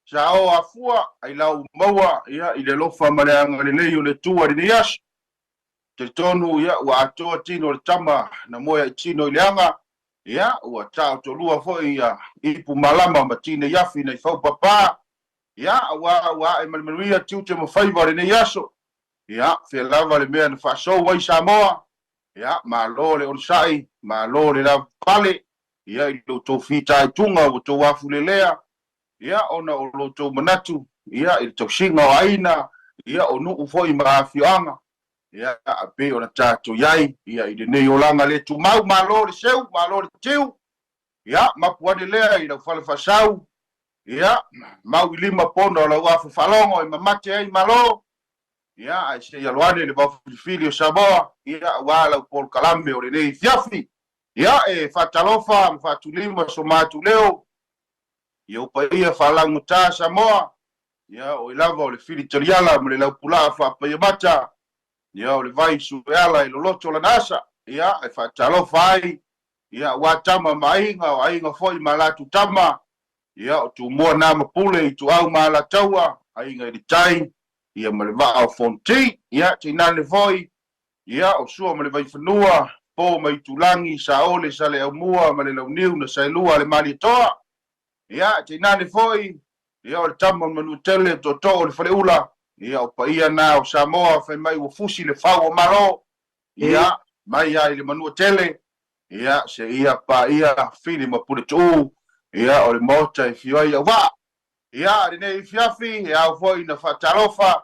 Sa o afua ai lau maua ia i le alofa ma le agalelei o le Atua i lenei aso. Talitonu ia ua atoa tino o le tama na moe ai tino i le aga, ia ua taotolua foi ia ipu malama ma tinei afi nai fau papa, ia aua ua ae ma le manuia tiute ma faiva o lenei aso. Ia fea lava le mea na faasou ai Samoa, ia malo le onosai, malo le lavapapale, ia i lo outou fitaituga ua outou afulelea, ia ona o lo outou manatu ia i le tausiga o aiga, ia o nuu foi ma afioaga, ia e pei ona tatou i ai ia i lenei olaga le tumau. Malo le seu, malo le tiu, ia mapu ane lea i lau fale faasau, ia mau i lima pona o lau afa faalogo e mamate ai malo, ia ae se i alo ane le vaofilifili o Samoa, ia aua lau polokalame o lenei afiafi. Ia e faatalofa ma faatulima so matou leo i ou paia faalaugata Samoa, ia o oe lava o le fili taliala ma le laupulaa faapaiamata, ia o le vai sueala e loloto lana asa, ia e faatalofa ai, ia aua tama ma aiga, o aiga foi ma latou tama, ia o Tumua na ma Pule, Ituau ma Alataua, Aiga i le Tai, ia ma le Vaa o Fonoti, ia tainane foi, ia o Sua ma le Vaifanua, Po ma Itulagi, Saole, Saleaaumua ma le Launiu na saelua a le Malietoa, ia tainane foi, ia o le tama o le Manuatele, Tootoo o le Faleula, ia o paia na o Samoa fai mai ua fusi le fau o Malo, ia mai lava i le Manuatele, ia seia paia Fili ma Puletuu, ia o le Maota e afio ai Auvaa. Ia lenei afiafi e ao foi ona faatalofa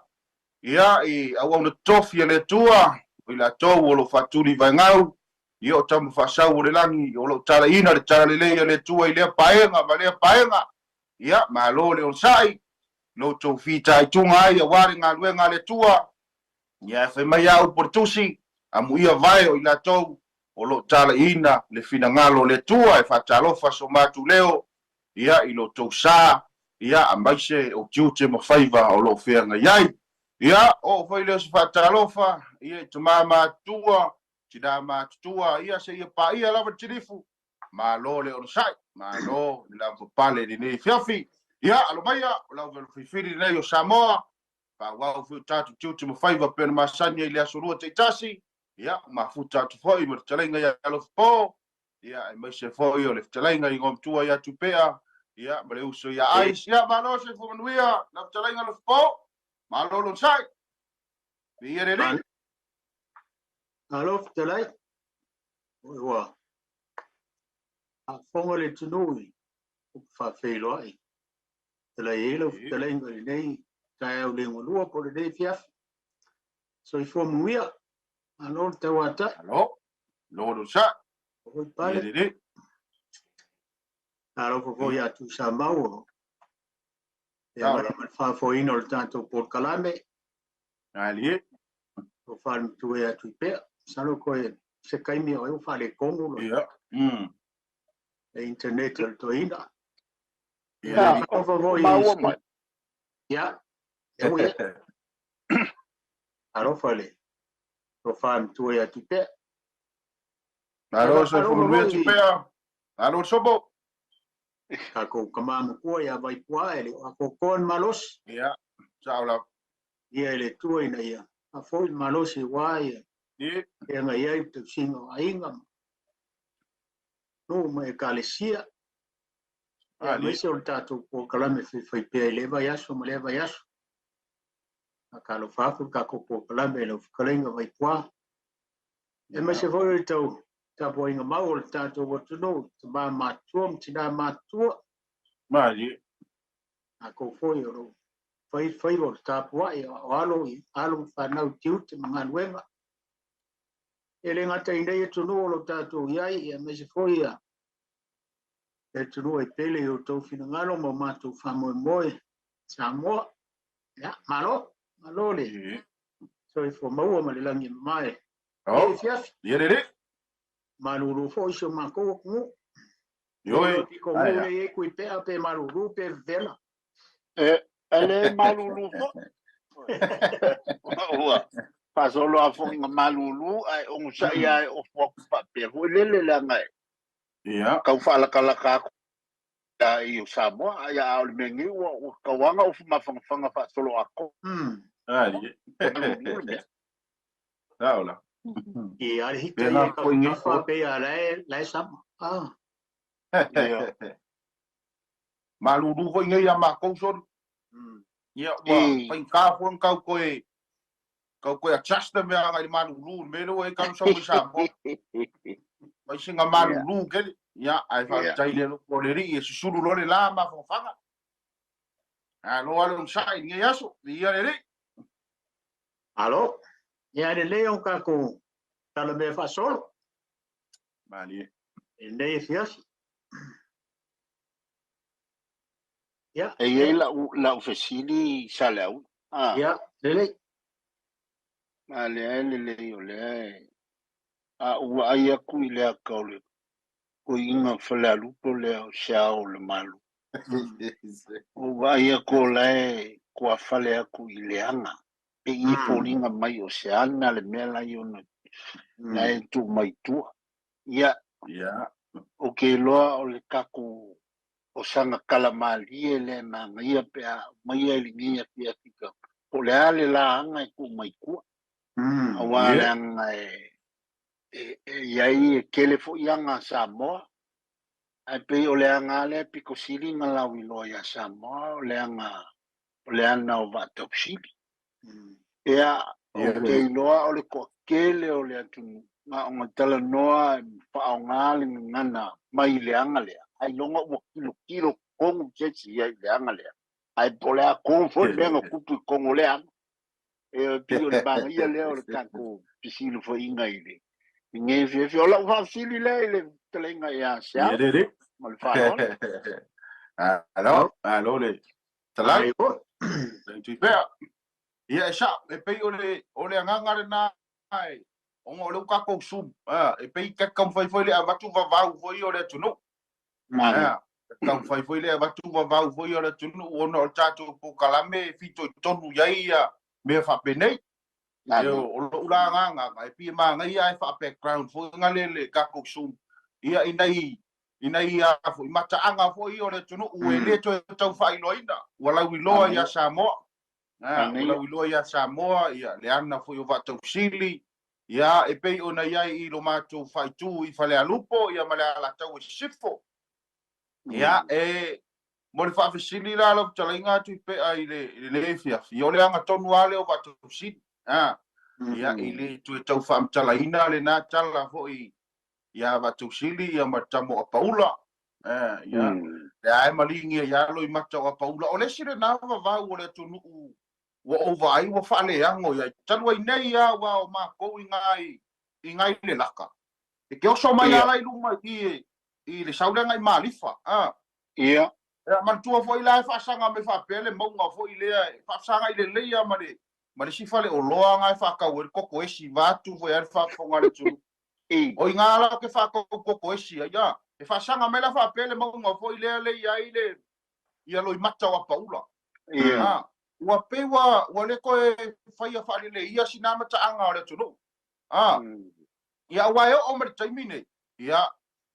Ia, i auauna totofi a le Atua, o i latou o lo o faatuli i vaegau, ia o tama faasau o le lagi, o lo o talaiina le talalelei a le Atua i lea paega ma lea paega. Ia, malo le onosai, lo outou fitaituga ai aua le galuega a le Atua. Ia, e fai mai lava upu a le Tusi, Amuia vae o i latou o lo o talaiina le finagalo o le Atua, e faatalofa so matou leo ia, i lo outou sa, ia, aemaise o tiute ma faiva o lo o feagai ai. Ia, oo foi lea o se faatalofa, ia, i tama matutua, tina matutua, ia, seia paia lava le tilifu, malo le onosai, malo le lavapapale i lenei afiafi. Ia, alo maia, o lau velofilifili lenei o Samoa, faaauau foi o tatou tiute ma faiva pei ona masani ai i le Aso Lua taitasi, ia, mafuta atu foi ma le fetalaiga ia Alofapo, ia, aemaise foi o le fetalaiga i Igoamatua ia Tupea, ia, ma le uso ia Ice. Ia, malo soifua manuia, lau fetalaiga Alofapo, malo le onosai. Viia le Alii. Malo fetalai. Ua faafofoga le atunuu i upu faafeiloai. Fetalai ai lau fetalaiga i lenei taeao le galua po o lenei afiafi. Soifua manuia. Malo le tauatai. Malo. Malo le onosai. Oi pale. Viia le Alii. Talofa foi ia Tuisamau o Tau. ma le faafoeina o le tatou polokalame. Malie. O faalematua ia Tuipea. Masalo koe se taimi o ai ua faaletonu le Ia. Le internet o le toeaina. Ia. Ia, Talofa foi i maua mai. Ia, e ui e. Talofa le tofa matua ia Tuipea. Malo soifua manuia Tupea. Malo le sopo. Tatou tama matua ia Vaipua e le o atoatoa le malosi. Ia, sao lava. Ia i le Atua ina ia faafoi le malosi aua ia Ia. feagai ai le tausiga o aiga ma nuu ma ekalesia. Ia, aemaise o le tatou polokalame faifaipea i lea vaiaso ma lea vaiaso. Faatalofa atu le tatou polokalame i lau fetalaiga Vaipua. Aemaise foi o le tau tapuaiga mau o le tatou atunuu, tama matutua ma tina matutua. Malie. Tatou foi o lo o fai faiva o le tapuai o alo i alo ma fanau i tiute ma galuega. E le gata i nei atunuu o lo o tatou i ai, aemaise foi ia le atunuu e pele i outou finagalo ma o matou faamoemoe Samoa. Ia, malo, malo le soifua maua ma le lagi e mamae. Oh, E fiafi. Ia lele. Malulu foi si o matou atunuu. Ioe. Pito mu le e kui pea pe malulu pe vela. E, e le malulu foi. Ua faasolo a foi na malulu ae onosai ae ofu atu faapea foi lele leaga e Ia. tau faalatalata atu. I o Samoa, ia a o le mea nei ua ua tauaga ou mafanafana faasoloatoa. Ai. Malulu le mea. Saola. I a le hita Pena ia ko inge ka pe a lae lae sama. Ah. Ia. Malulu foi nei a makou soli. Ia ua faigata foi ona tau toe tau toe adjust le mea agai i le malulu i le mea lea ua i ai talu sau mai Samoa. Mai sina malulu tele. Ia, ae faafetai i le alofa o le Alii e susulu loa le la mafanafana. Malo lava le onosai i lenei aso. Viia le Alii. Malo. Ia e lelei ona tatou talamea faasolo. Malie. I lenei afiafi. Ia. E i ai lau, lau fesili Saleaula. Ah. Ia, lelei. A lea e lelei o lea e a ou vaai atu i le ata o le toeaina Falealupo lea o se ao o le Malo. Ou vaai atu o la e tuafale atu i le aga. Pei e foliga mai o se ana le mea la i ona la e tuu mai tua. Ia, ou te iloa o le tatou o sana tala malie lea e manaia pe a aumaia i lenei afiafi ka po o le a le la aga e tuu mai tua. Aua leaga e e i ai e tele foi aga a Samoa, ae pei o le aga lava lea e pito sili ona lauiloa ia Samoa o le aga o le ana o Vaatausili. Ia, ou te iloa o le toatele o le atunuu na ona talanoa e faaaoga le gagana mai le aga lea, ailoga ua tilotilo tonu se isi i ai i le aga lea, ae po o le a tonu foi le mea na tupu i totonu o lea aga. E pei o le manaia lea o le tatou fesilafaiga i le lenei afiafi. O lau faafesili lea i le fetalaiga ia Seau ma le faaaloalo. Alo, alo le talai. Tui pea. Ia e sao, e pei o le agaga lena e, ona o lea ua tatou Zoom, e pei ta taumafai foi le avatu vavau foi o le atunuu. Taumafai foi le avatu vavau foi o le atunuu ona o le tatou polokalame e fitoitonu i ai ia mea faapenei. O lou la agaga, e pei e manaia ae faa-background foi na le tatou Zoom. Ia ina ia foi mataaga foi o le atunuu e le toe tau faailoaina, ua lauiloa ia Samoa. Ua lauiloa ia Samoa ia le ana foi o Vaatausili, ia e pei ona i ai i lo matou faaitu i Falealupo ia ma le Alataua i Sisifo. Ia e mo le faafesili la lau fetalaiga Tuipea i le lenei afiafi, o le aga tonu lava lea o Vaatausili. Ia e le toe tau faamatalaina lena tala foi ia Vaatausili ia ma le tama o Apaula. Ia, lea e maligi ai lava loimata o Apaula. O le isi lena vavau o le atunuu ua ou vaai ua faaleago i ai. Talu ai nei lava aua o makou i ina i le laka, e te oso mai lava la i luma i i le sau lea agai Malifa. Ia. Ia, manatua foi la e faasaga mai faapea le mauga foi lea, e faafesagai lelei lava ma le ma le isi faleoloa na e faatau ai le koko esi, vaeatu foi a le faafofoga a le atunuu. O i ina la ou te faatau koko esi ai, a. E faasaga mai la faapea le mauga foi lea le i ai le ia loimata o Apaula. Ia. Ua pei ua ua le toe faia faaleleia sina mataaga o le atunuu. Ia aua e oo mai le taimi nei, ia,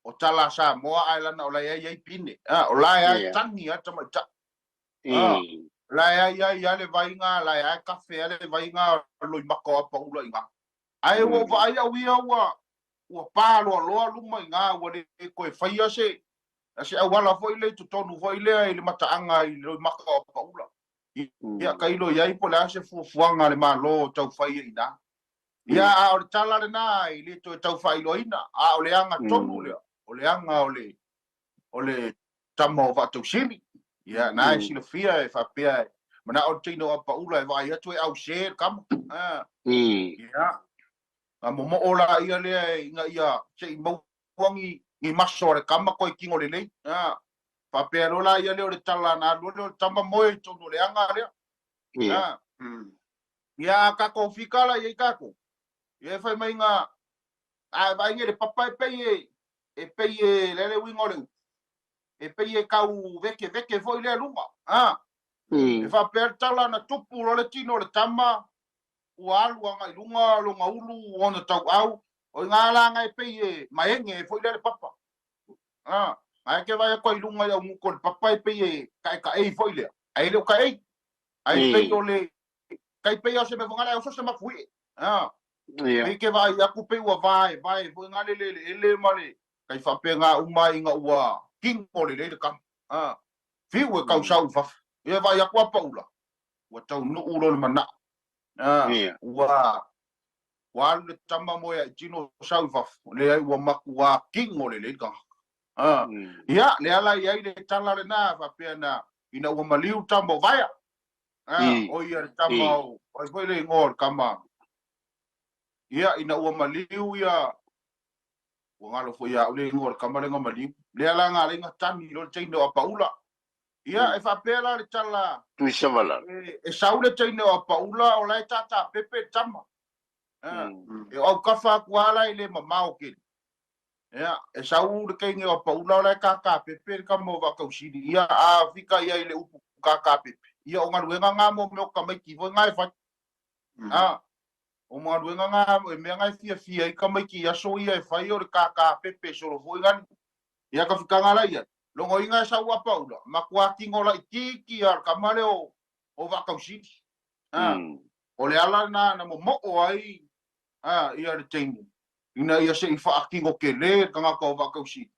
o tala a Samoa ae lana o la e ai ai pine. O la e ai tagi a tamaitai. O la e ai ai a le vaiga, la e ai kafe a le vaiga loimata o Apaula i ina. Ae ua ou vaai au ia ua ua pa loaloa luma i ina, ua le toe faia se se auala foi lea i totonu foi lea i le mataaga i le loimata o Apaula. Ia tailo i ai po o le a se fuafuaga a le Malo o tau fai ai i ina. Ia, a o le tala lena e le toe tau faailoaina, a o le aga tonu lea, o le aga o le o le tama o Vaatausili. Ia, na e silafia e faapea e manao le teine o Apaula e vaai atu e ause le tama. Ia, na momoo la ia lea ina ia se i maua ni, ni maso a le tama toe tino lelei. Faapea loa la ia lea o le tala na alu lea o le tama moe i totonu o le aga lea. Ia, a tatou fika la i ai tatou, ia e fai mai na, a e vaai nei le papa e pei e, e pei e, le a le uiga o le upu, e pei e tau vekeveke foi lea luga. E faapea le tala na tupu loa le tino o le tama, ua alu agai i luga lona ulu ona tauau, o i ina la na e pei e maege ai foi lea le papa. Ae ke vaai atu ai i luga i augutu o le papa e pei e kaekaei foi lea, ae le o kaei. Ae pei o le tai pei lava o se mea foi lea ae oso se mafuie. Pei ke vaai atu pei ua vaevae foi lea le eleele ma le tai faapena uma ai ina ua kino lelei le tama. Fiu e tau sau i fafo. Ia vaai atu a paula, ua taunuu loa le manao. Ua ua alu le tama moe ai tino sau i fafo, leai ua matua kino lelei le tagata. Ia, lea la i ai le tala lena faapea na ina ua maliu tama o Vaea. O ia le tama o ai foi le igoa o le tama. Ia, ina ua maliu ia ua galo foi ia au le igoa o le tama lea na maliu. Lea la na ala ai na tagi loa le teine o Apaula. Ia, e faapea la le tala Tuisavalalo. E sau le teine o Apaula o la e tatapepe le tama. E o autafa atu lava la e le mamao tele. Ia, e sau le teine o Apaula o la e tatapepe le tama o Vaatausili. Ia, a fika i ai i le upu tatapepe, ia o galuega na mo mea o tamaiti foi na e fai. O galuega na, e mea na e fiafia ai tamaiti i aso ia e fai o le tatapepe solo foi gani. Ia ka fikaga la i ai. Logoina e sau Apaula, matua tino laitiiti lava o le tama lea o Vaatausili. O le ala lena na momoo ai ia le teine, ina ia se i faatino tele le tagata o Vaatausili,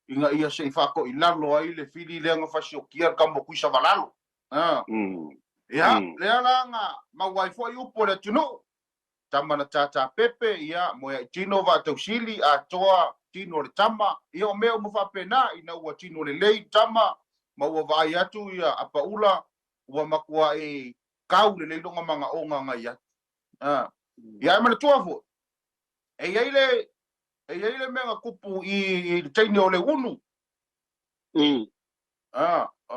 ina ia se i faatoilalo ai le fili lea na fasiokia le tama o Tuisavalalo. Ia, lea la na maua ai foi upu o le atunuu, tama na tatapepe, ia, moe ai tino Vaatausili, atoa tino o le tama, ia o mea uma faapena, ina ua tino lelei le tama, ma ua vaai atu ia Apaula, ua matuai kau lelei lona manaoga na i ai. Ia ae manatua foi, e i ai le, e i ai le mea na tupu i le teine o Leuunu.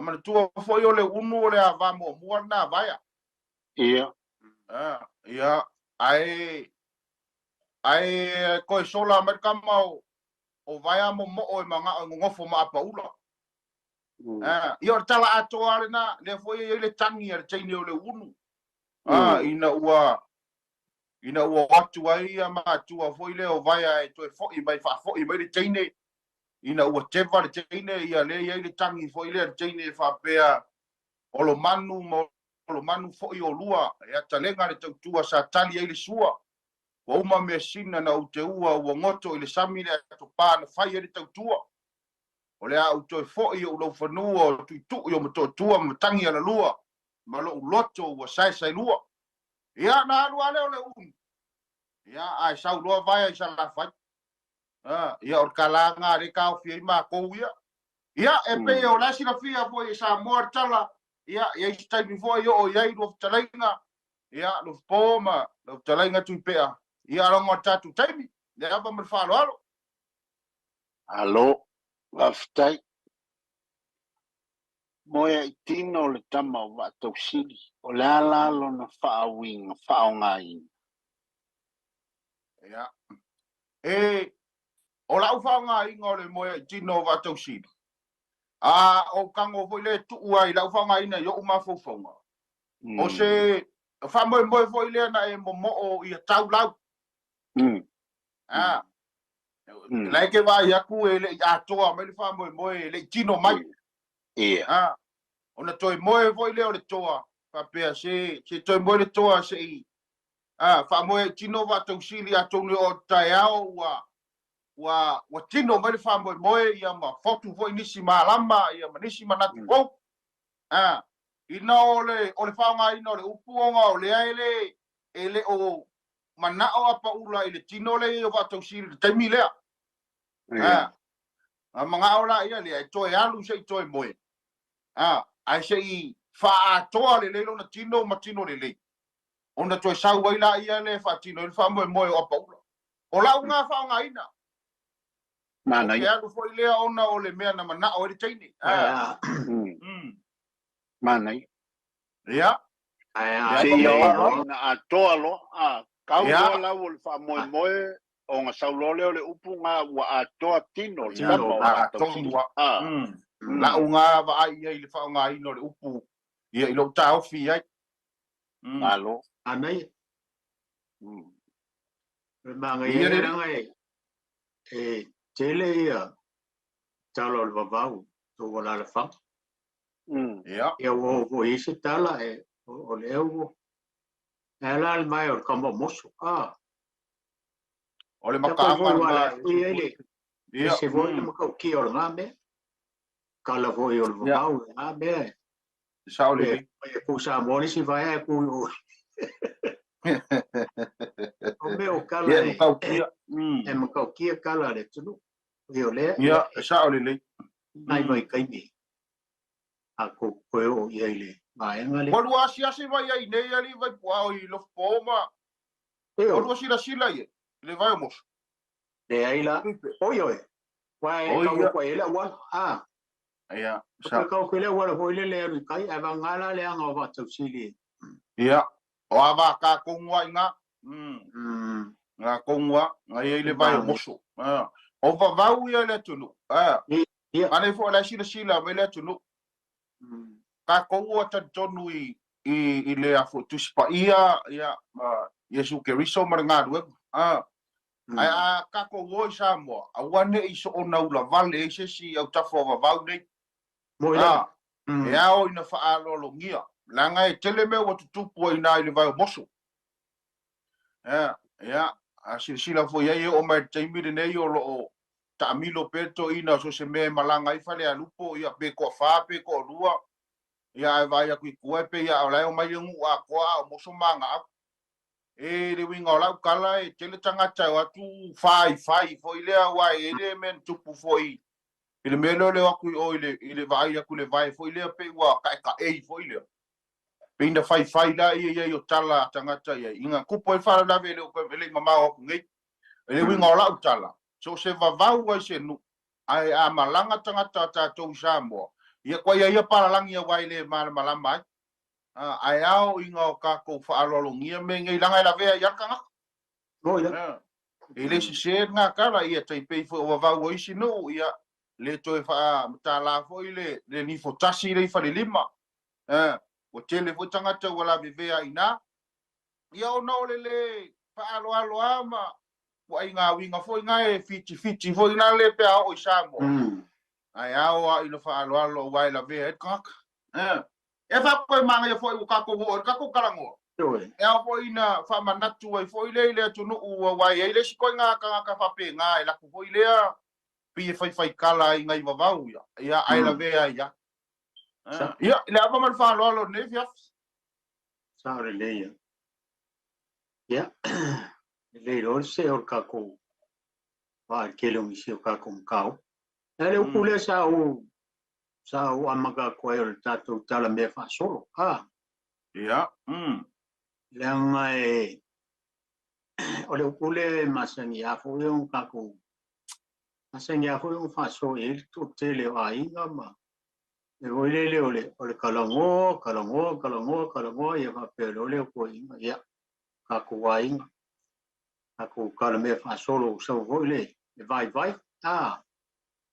Manatua foi o Leuunu o le ava muamua lena a Vaea. Ia, ae, ae toe sola mai le tama o Vaea momoo e manao e nonofo ma Apaula. Ia o le tala atoa lava lena, lea foi e i ai le tagi a le teine o Leuunu. Ina ua o atu ai ia matua foi lea o Vaea e toe foi mai, faafoi mai le teine, ina ua teva le teine, ia lea e i ai le tagi foi lea a le teine e faapea, Olomanu ma Olomanu foi olua, e atalega le tautua sa tali ai le sua, ua uma measina na ou teua, ua goto i le sami le atopa na fai ai le tautua. O le a ou toe foi i ou laufanua o Tuitui o Motootua ma Matagi Alalua ma lou loto ua saesaelua. Ia, na alu lava lea o Leuunu. Ia, ae sau loa Vaea i Salafai. Ia, o le tala lena lea e taofi ai matou ia. Ia, e pei o la e silafia foi e Samoa le tala, ia, e i ai se taimi foi e oo i ai lua fetalaiga, ia, Lufipo ma lau fetalaiga Tuipea, ia, leaga o le tatou taimi, le ava ma le faaaloalo. Malo, faafetai. Moe ai tino le tama o Vaatausili, o le a la lona faauiga faaaogaina? Ia. E, o lau faaaogaina o le moe ai tino o Vaatausili, a o tago foi lea e tuu ai lau faaaogaina i o'u mafaufauga, o se faamoemoe foi lea na e momoo ia tau lau. La e ke vaai atu e le i atoa mai le faamoemoe, e le i tino mai. Ona toe moe foi lea o le toa, faapea se, se toe moe le toa se i faamoe ai tino Vaatausili atonu e oo atu taeao ua, ua, ua tino mai le faamoemoe ia ma fotu foi nisi malama ia ma nisi manatu fou. Ina o le, o le faaaogaina o le upu ona o lea e le, e le o manao Apaula i le tino lea i ai o Vaatausili i le taimi lea. A manao la ia lea e toe alu se i toe moe, ae se i faaatoa lelei lona tino ma tino lelei, ona toe sau ai la ia lea e faatino ai le faamoemoe o Apaula. O lau na faaaogaina. O ke alu foi lea ona o le mea na manao ai le teine. Manaia. Ia. Seia oo ina atoa loa, a kau loa lau o le faamoemoe, ona sau loa lea o le upu na ua atoa tino le tama o Vaatausili. Lau na vaai i ai i le faaaogaina o le upu ia i lou taofi i ai. Malo. Manaia. O le manaia ia leaga e tele ia. tala o le vavau tou alaalafaga. Ia. Ia ua oo foi i ai se tala e o lea ua e ala le mae o le kama o moso. A. O le Ia koe makaaga foi ua lena ala e foi ai le Ia. ese foi le matautia o lena mea. Kala foi o le Ia. vavau i lena mea. E sao E lelei. e ku Samoa le isi vaea e ku i o. O mea o kala Ia, e e matautia. e matautia kala a le atunuu. Ia o lea Ia, e sao lelei. nai vaitaimi a kou toe oo i ai i le vaega lea. Ua lua asiasi mai ai nei alii vaipuao i Lofopo ma ua lua silasila i ai i le vai o Moso. Leai la. Oi oi. Uae Oi tau ia. atu ai e le auala. A. Ia, Toe sa. tau atu i le auala foi lele e alu i tai, ae vagana la leaga o vaatausili. Ia, o ava ka kongua i ngā. Ngā kongua, ngā ia i le vai o Moso. O vavau ia le atunuu. Ia. Anei foi la silasila mai le atunuu. Ka koua talitonu i le afo Tusi Paia, ia, ma Iesu Keriso ma le galuega. Ae a tatou o i Samoa, aua ne i soona ulavale ai se isi autafa o vavau nei. Moi lava. E ao ina faaaloalogia, leaga e tele mea ua tutupu ai i ina i le vai o Moso. Ia, ia, a silasila foi i ai e oo mai i le taimi lenei o lo o taamilo pea le toeaina so o se mea e malaga ai Falealupo, ia, pe toafa pe toalua, ia, ae vaai atu i tua e pei lava o la e omai le nuu atoa a o moso ma agaau. E le uiga o lau tala e tele tagata e o atu faifai foi lea aua e i ai le mea na tupu foi i le mea lea o le o atu i o i le vaai atu i le vae foi lea pei ua taetaei foi lea. Pei na faifai la ia i ai o tala a tagata i ai ina tupu ai le faalavelave e le o e le i mamao atu nei. E le uiga o lau tala, so o se vavau ai se nuu, ae a malaga tagata a tatou i Samoa, ia koa ia palalagi aua e le malamalama ai. Ae ao ina o tatou faaaloalogia mea nei leaga e lavea ai lava le tagata. Moi la. E le sese lena tala, ia tai pei foi o vavau o isi nuu, ia le toe faamatala foi le nifo tasi le i falelima. Ua tele foi tagata ua lavevea i ina. Ia ona o le le faaaloalo ma ituaiga uiga foi na e fitifiti foi na le pe a oo i Samoa. Ae ao lava ina faaaloalo aua e lavea ai le tagata. E faapea e manaia foi ua tatou oo i le tatou talanoa. E ao foi ina faamanatu ai foi lea i le atunuu aua e i ai le isi ituaiga tagata faapena e latou foi lea pei e faifaitala ai nai vavau ia, ia ae lavea ai lava. Ia, i le ava ma le faaaloalo i lenei afiafi. Sao lelei ia. Ia, lelei loa le see o le tatou vaa i le tele o nisi o tatou mataupu. Ae le upu lea sa ou amata atu ai o le tatou tala mea faasolo. A. Ia. Leaga e o le upu lea e masani lava foi ona tatou masani lava foi ona faasoa i ai le toatele o aiga ma e foi lele o le talanoa, talanoa, talanoa, talanoa, ia faapea loa lea o toeaiina, ia, tatou aiga, tatou tala mea faasolo ua sau foi le vaivai. A.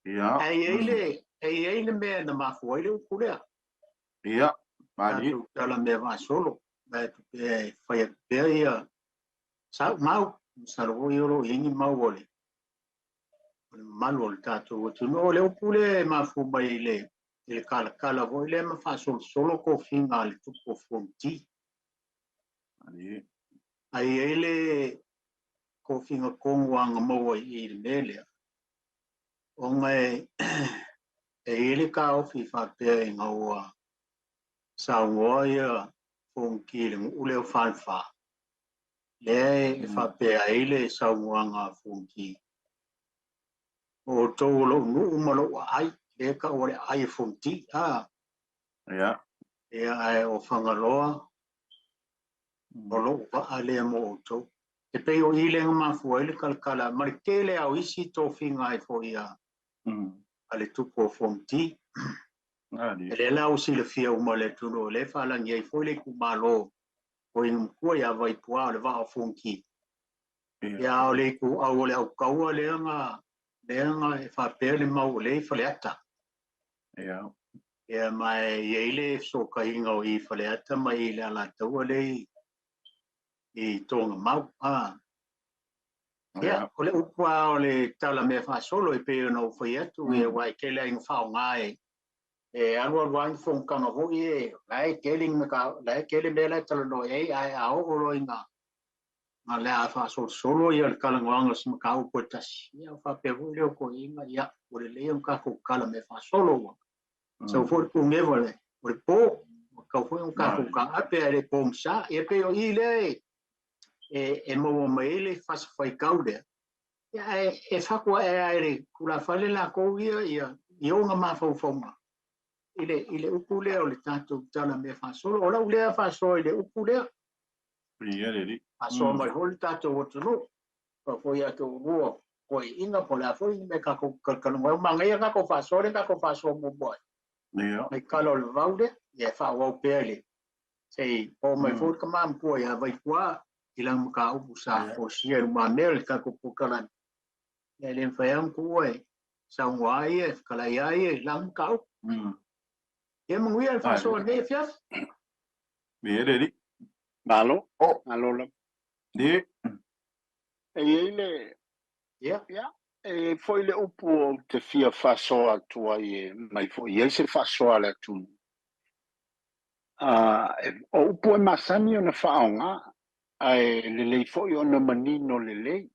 Ia. Ae i ai le, e i ai le mea na mafua ai le upu lea. Ia, malie. Tatou tala mea faasolo, ma e pea e fai atu pea ia sau mau, masalo foi o lo o i ai ni mau o le mamalu o le tatou atunuu. O le upu lea e mafua mai i le kalakala foi lea ma faasolosolo tofiga a le tupu o Fonoti. Malie. Ae i ai le tofiga tonu a maua i le mea lea, ona e i ai le taofi faapea ina ua saunoa ia Fonoti i le nuu lea o Falefa, lea e faapea ai le saunoaga a Fonoti, o outou o lou nuu ma lou aai, lea tau o le aai e Fonoti. A. Ia. Ia, ae o Fagaloa, o lou vaa lea mo outou. E pei o i lea na mafua ai le kalakala, ma le tele au isi tofiga ai foi a le tupu o Fonoti. E lea la ua silafia uma le atunuu, o lea e faalagi ai foi le itumalo o Inamatua ia Vaipua o le vaa o Fonoti. Ia o le ituau o le autaua lea na e faapea le mau o lea i Faleata. Ia. Ia ma e i ai le fesootaiga o i Faleata ma i le Alataua lea i Togamau. A. Ia, o le upu lava o le tala mea faasolo e pei ona ou fai atu, ia aua e tele lava ina faaaoga e e alualu ai ni fonotaga foi e la e tele ni la e tele mea la e talanoa i ai, ae a oo loa ina na le a faasolosolo ia le talanoaga o se mataupu e tasi, ia ona faapea foi lea o toeaiina, ia ua lelei ona tatou tala mea faasolo ua sau foi le tuneva o le po, ua tatau foi ona tatou taape ae le pogisa. Ia pei o i lea e maua mai ai le fasi faitau lea, ia, ae e fatu ae lava i le tulafale latou ia ia i ona mafaufauga i le upu lea o le tatou tala mea faasolo. O lau lea faasoa i le upu lea. Ia le alii. Faasoa mai foi le tatou atunuu, foi ia te ulua toeaiina po o le a foi ni mea tatou talatalanoa ai. Manaia tatou faasoa lea tatou faasoa muamua ai. Mai kala o le vavau lea, ia e faaauau pea i le se i oo mai foi le tama matua ia Vaipua i lana mataupu sa folasia i lumamea o le tatou polokalame. Ia e le mafai lava ona tuua e saunoa ai ia, e fetalai ai ia i lana mataupu. Ia manuia le faasoa i lenei afiafi. Ia le alii. Malo. Oh. Malo lava. Ia. E i ai le Ia. Ia, e i ai foi le upu ou te fia faasoa atu ai e mai foi i ai se faasoa a le atunuu. O upu e masani ona faaaoga, ae lelei foi ona manino lelei,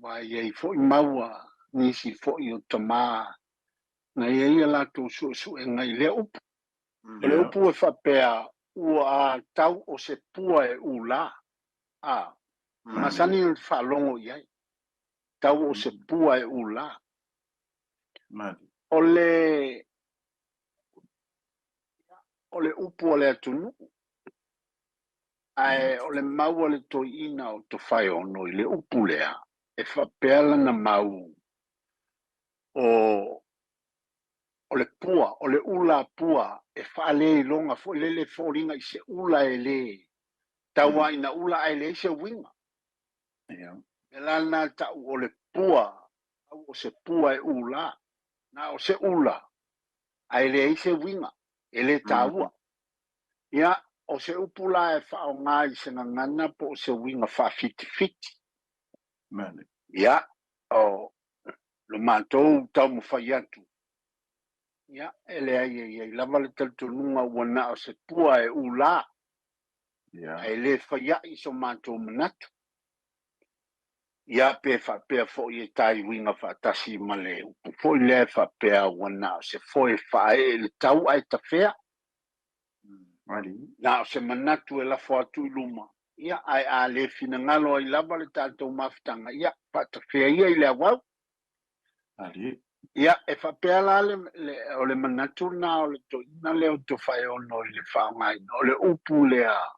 aua e i ai foi mau a nisi foi o tamā na i ai a latou suesuega i lea upu. O le upu e faapea, ua tau o se pua e ula. Masani ona faalogo i ai, tau o se pua e ula. O le upu o le atunuu, ae o le mau a le toeaina o Tofaeono i le upu lea, e faapea lana mau o le pua, o le ula pua e faaleiloga foi lele foliga i se ula e le tau lava ina ula ae leai se uiga. E la lena tau o le pua, au o se pua e ula, na o se ula, ae leai se uiga, e le taua. Ia, o se upu la e faaaoga i se gagana po o se uiga faafitifiti. Ia, o lo matou taumafai atu, ia, e leai e i ai lava le talitonuga ua na o se pua e ula, ae le faiai so matou manatu. Ia, pe faapea foi e tai uiga faatasi ma le upu foi lea e faapea ua na o se foe faaee i le tau ae tafea. Na o se manatu e lafo atu i luma, ia, ae a le finagalo ai lava le tatou mafutaga, ia, faatafea ia i le auau. Ia, e faapea la o le manatu lena o le toeaina lea o Tofaeono i le faaaogaina o le upu lea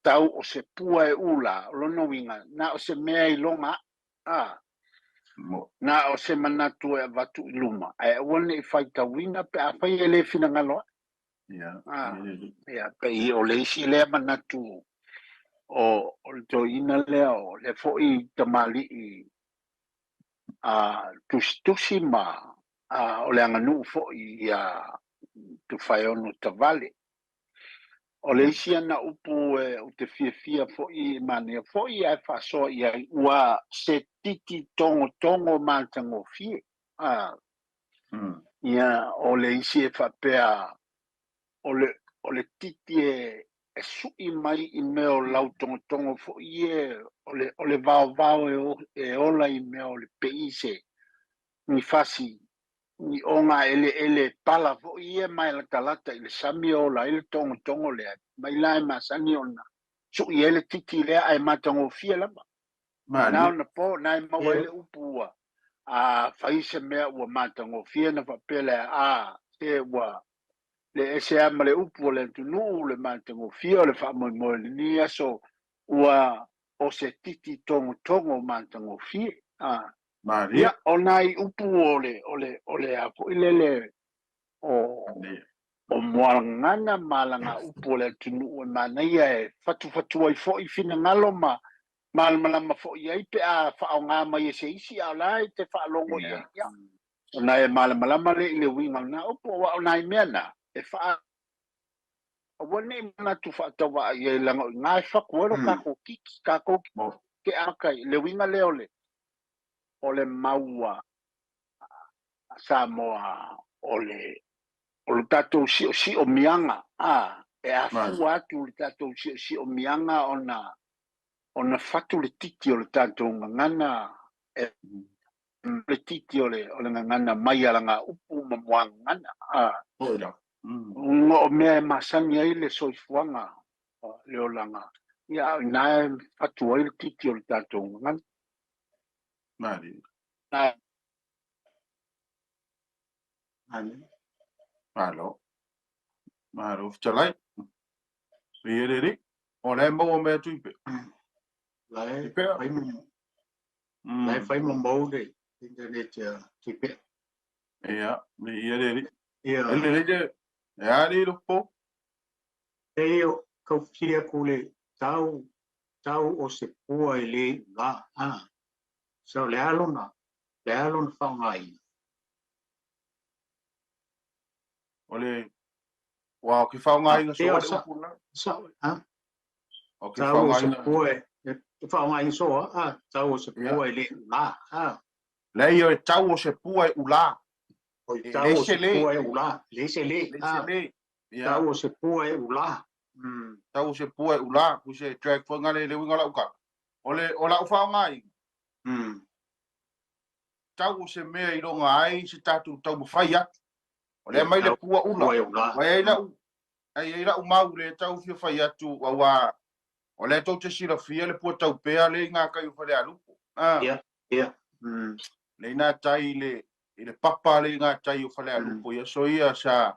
tau o se pua e ula, o lona uiga, na o se mea iloga a na o se manatu e avatu i luma, ae aua ne i faitauina pe afai e le finagalo ai. Ia, pei o le isi lea manatu o le toeaina lea o lea foi tamalii a tusitusi ma o le aganuu foi ia Tofaeono Tavale. O le isi ana upu e ou te fiafia foi e manaia foi ae faasoa i ai ua se titi togotogo matagofie. Ia, o le isi e faapea o le titi e sui mai i mea o lau togotogo foi e o le vaovao e ola i mea o le peise ni fasi ni oga eleele pala foi ia mai latalata i le sami e ola ai le togotogo lea mai la e masani ona sui ai le titi lea ae matagofie lava. Na ona po na e maua ai le upu ua a fai se mea ua matagofie na faapea lea a se ua le ese lava ma le upu o le atunuu le matagofie o le faamoemoe i lenei aso ua o se titi togotogo matagofie. Ia, o nai upu o le a foi lele o moagana ma laga upu o le atunuu e manaia e fatufatu ai foi finagalo ma malamalama foi ai pe a faaaoga mai e se isi a o la e te faalogo i ai. Ia, ona e malamalama le i le uiga o na upu aua o nai mea na e faa aua ne i manatu faatauvaa i ai leaga o i ina e fatu ai lo tatou titi tatou ke aka i le uiga lea o le o le mau a Samoa o le o le tatou siosi'omiaga a e afua atu le tatou siosi'omiaga ona ona fatu le titi o le tatou gagana e le titi o le o le gagana mai alaga upu ma muagagana a o mea e masani ai le soifuaga le olaga ia a o iná e fatu ai le titi o le tatou gagana. Mali. Amen. Malo. Malo fetalai. Ia le alii. O la e maua mai atu i pe. La I e pea. fai la e fai mamau le internet Tuipea. Ia, ia le alii. Ia. E lelei le e a le po. E o kau fesili atu le tau tau o se pua e le ula. Ah. So le a lona le a lona faaaogaina. O le ua o ke faaaogaina Ia so le sa upu la. sa ah O ke tau o se faaaogaina. pua e faaaogaina so ah tau o se Ia. pua e le ula. Ah. Le ia e tau o se pua e ula. O E tau le o se se le. pua e ula. Le se le. Le se Ah. le. Ia. Tau o se pua e ula. Tau o se pua e ula. Ku se track fo ngale le winga la uka. O le o la ufaogaina. Tau o se mea i longa ai se tatou taumafai atu. O lea mai le Tau pua ula. pua e ula. Ai ai lau ai ai lau mau le tau fia fai atu aua o lea tou te silafia le pua taupea le i ngā kai o Falealupo. Ah, Ia, ia. Le i ngā tai i le papa le i ngā tai o Falealupo. Ia so ia sa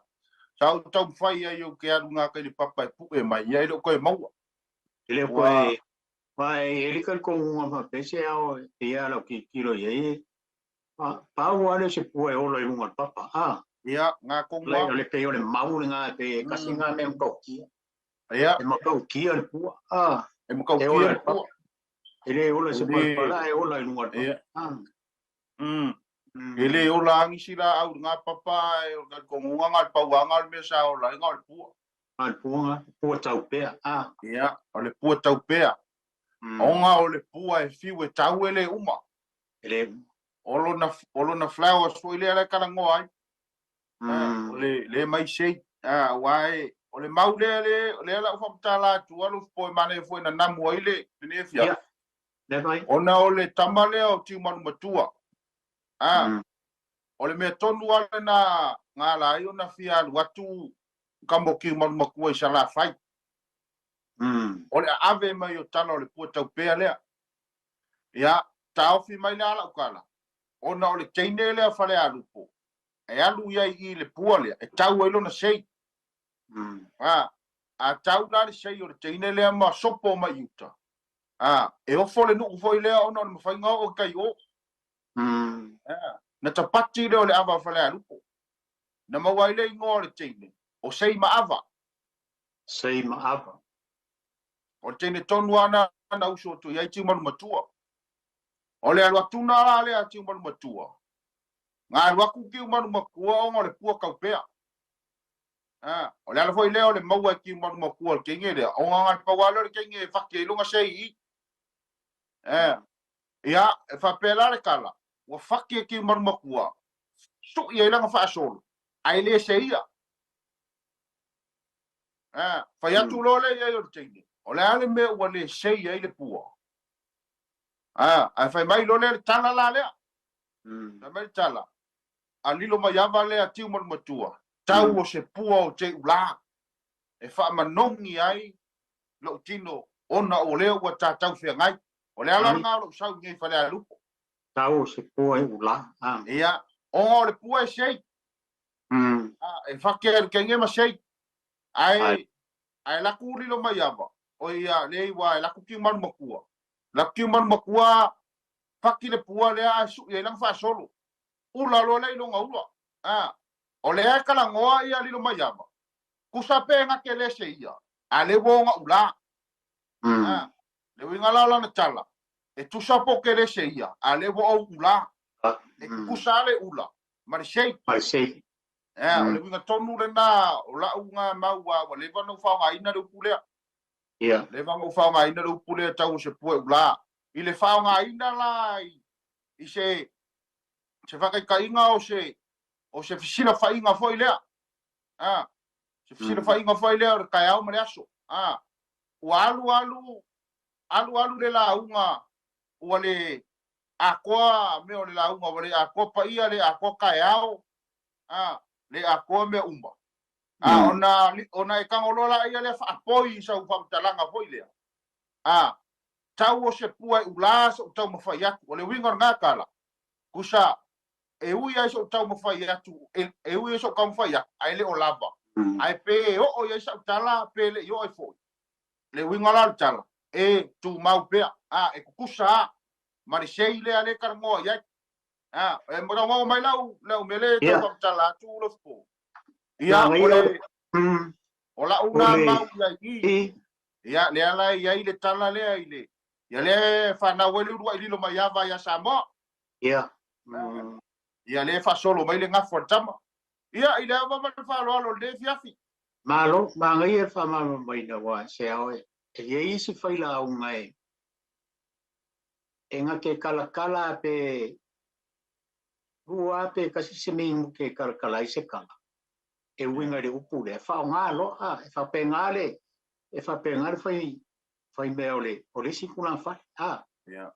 sa ou taumafai ai o ke alu ngā kai le papa e pu'e mai ia i leo koe maua. E le Ua koe wa e li ka ko unga ma pese ao e ia lau ki kilo ia e pa pa wa le se pua e ola i lunga o le papa. Ah. Ia ngā Le konga. o le pe o le mau le ngā pe kasi ngā me makaukia. Ia E makaukia le pua. Ah. e E makaukia ola le i le papa. pua. E le ola se E le palapala e ola i lunga o le papa. Ia. Ah. E le ola angisi la au ngā papa e o ka kongunga ngā pauanga o le mea sa ola i ngā o le pua. Ah, le pua ngā, pua taupea. Ah. Ia, o le pua taupea. Onga o le pua e fiu e tau e le uma. E le O lona, o lona flowers foi lea le kalangoa ai. O le, le mai sei. Ah, ua e, o le mau lea le, lea lau whamtala atu alu po e mane foi na namu ai le, le fia. Ia. Le mai. Ona o le tama lea o Tiumalu Matua. Ah, o le mea tonu ale na ngā la ai o na fia alu atu ka mo Tiumalu Matua i Salafai. O le ave mai o tala o le pua taupea lea. Ia, taofi mai le ala ukala. Ona o le teine lea Falealupo. E alu ia i le pua lea. E tau ai lona sei. Ah, a tau la le sei o le teine lea ma sopo mai uta. Ah, e ofo le nuku foi lea ona o le mawhainga o kai o. Ah, na tapati lea o le ava Falealupo. Na maua i le ingoa o le teine. O sei ma ava. Sei ma ava. O le teine tonu ana na uso atu i ai Tiumalu Matua. O le alu atuna la lea Tiumalu Matua. Ngā alu aku Tiumalu Matua onga o le pua kaupea. Ah, o le ala foi lea o le maua e Tiumalu Matua o le kenge lea. Onga ngā le paualo le kenge e whake i lunga sei i. Ah, ia, e whapea la le kala. Ua whake e Tiumalu Matua. Sui ai langa whaasolo. Ai le se ia. Ah, whai atu lo le ia i o le teine. O le ale mea ua le sei ai le pua. Ah, ai whai mai lo le le tala la lea. Whai mai le tala. A lilo mai ava lea Tiumalu Matua. Tau o se pua o te ula. E whaamanongi ai lou tino ona o lea ua tātau whiangai. O le ala ngā o lou sau ngei Falealupo. Tau o se pua e ula. Ah. Ia, onga o le pua e sei. Ah, e whake le kenge ma sei. Ai, Ai. ai laku lilo mai ava. O ia, le iwa, e laku Tiumalu Matua. Laku Tiumalu Matua, whaki le pua lea ai su, ia ilang whaasolo. Ula lo le ilonga ula. Ah, o le ai kalangoa ia lilo mai ava. Kusa pe ngā ke le se ia. A le wonga ula. Ah, le winga la na tala. E tusa po ke le se ia. A le wo au ula. E kusa le ula. Ma le sei. Ma le sei. Eh, o le winga tonu le na, o la unga maua, wa leva no whaonga ina le upu lea. Ia. Leva no whaonga ina le upu lea tau o se pua ula. I le whaonga ina la i, I se se faataitaiga o se o se fesilafaiga foi lea. A, se fesilafaiga foi lea o le taeao ma le aso. A, ua alu alu alu alu le lauga ua le atoa mea o le lauga, ua le atoa paia, le atoa taeao, a, le atoa mea uma. A, ona e tago loa laia lea faapoi i sau faamatalaga foi lea. A, tau o se pua e ulā so'u taumafai atu. O le uiga o lena tala, tusa e ui ai so'u taumafai atu, e ui ai so'u taumafai atu, ae le o lava. Ae pe oo i ai sa'u tala, pe le i oo ai foi. Le uiga la o le tala, e tumau pea, a, e tutusa a ma le sei lea le talanoa i ai. A, e mataumaua mai lau mea lea e tau faamatala atu Lofipo. Ia, o le, o la'u na mau i ai i, ia, lea la e i ai le tala lea i le, ia lea e fanau ai le uluai lilo mai ava ia Samoa. Ia. Ia lea e faasolo mai le gafa o le tama. Ia, i le ava ma le faaaloalo o lenei afiafi. Malo, manaia le faamalamalamaina aua se ao e i ai isi failauga e e gata kalakala pe lua pe kasi se minuti e kalakala ai se kala e uiga i le upu lea faaaoga loa e faapena le fai fai mea o le isi tulaga a Ia.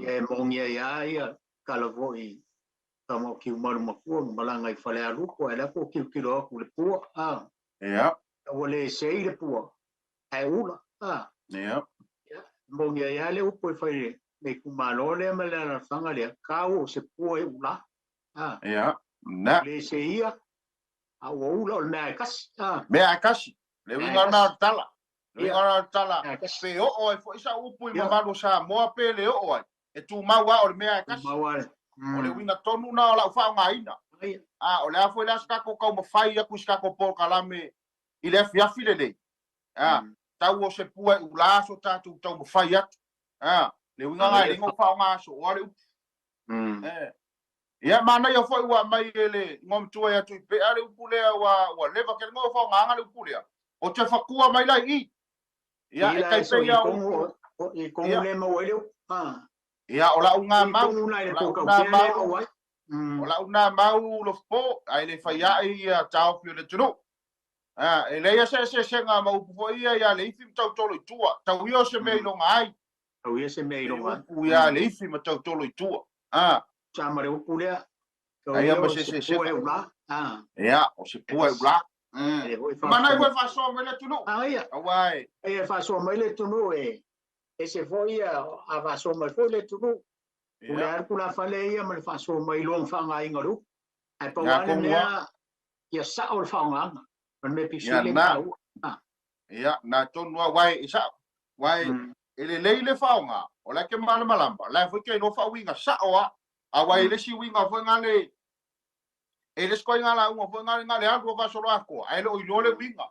Ia e moni ai lava ia tala foi tama o Kiumalu matua na malaga i Falealupo ae la po tilotilo atu i le pua a Ia. Ua le sei le pua ae ula a Ia. Moni ai lava le upu e fai le itumalo lea ma le alaalafaga lea tau o se pua e ula a Ia. Na. Le seia a ua ula o le mea e kasi a Mea e kasi. Le uiga lena o le tala. Le uiga lena o le tala. Pe oo ai foi sau upu i mamalu o Samoa pe le oo ai. E tumau lava o le mea e kasi. O le uiga tonu na o lau faaaogaina. A, o le a foi le a se tatou taumafai atu i se tatou polokalame i le afiafi lenei. A, tau o se pua e ulā so tatou taumafai atu. A, le uiga lena e le faaaoga sooa le upu. Ia, manaia foi ua aumai e le igoamatua ia Tuipea le upu lea ua leva tele ona faaaogaina le upu lea. O te fatua mai la i i. Ia, e tai pei ia upu. I kongu le maua ai le upu. Ia, o lau ngā mau. O lau ngā mau Lofipo, ae le fai ai ia taofi o le atunuu. E leai se eseesega ma upu foi ia ia le ifi ma tautolo i tua. Tau ia o se mea i loga ai. Tau ia se mea i loga ai. Upu ia le ifi ma tautolo i tua. Sa ma le upu lea. Tau ia o se pua e ula. Ia, o se pua e ula. Manai foi faasoa mai le atunuu. Ia. Aua e. E faasoa mai le atunuu e. Ese foi ia a faasoa mai foi le atunuu. O le alu tulafale ia ma le faasoa mai loga faaaogaina o le upu. Ae pau lava le mea ia sao le faaaogaga. O le mea pito sili taua. Ia, na tonu lava, uae e sao. Uae e lelei le faaaoga, o la e ke malamalama, la e foi ke iloa faauiga sao lava. Aua e le isi uiga foi nga le, e le isi ituaiga lauga foi nga le alu o faasolo atoa, ae le o iloa le uiga.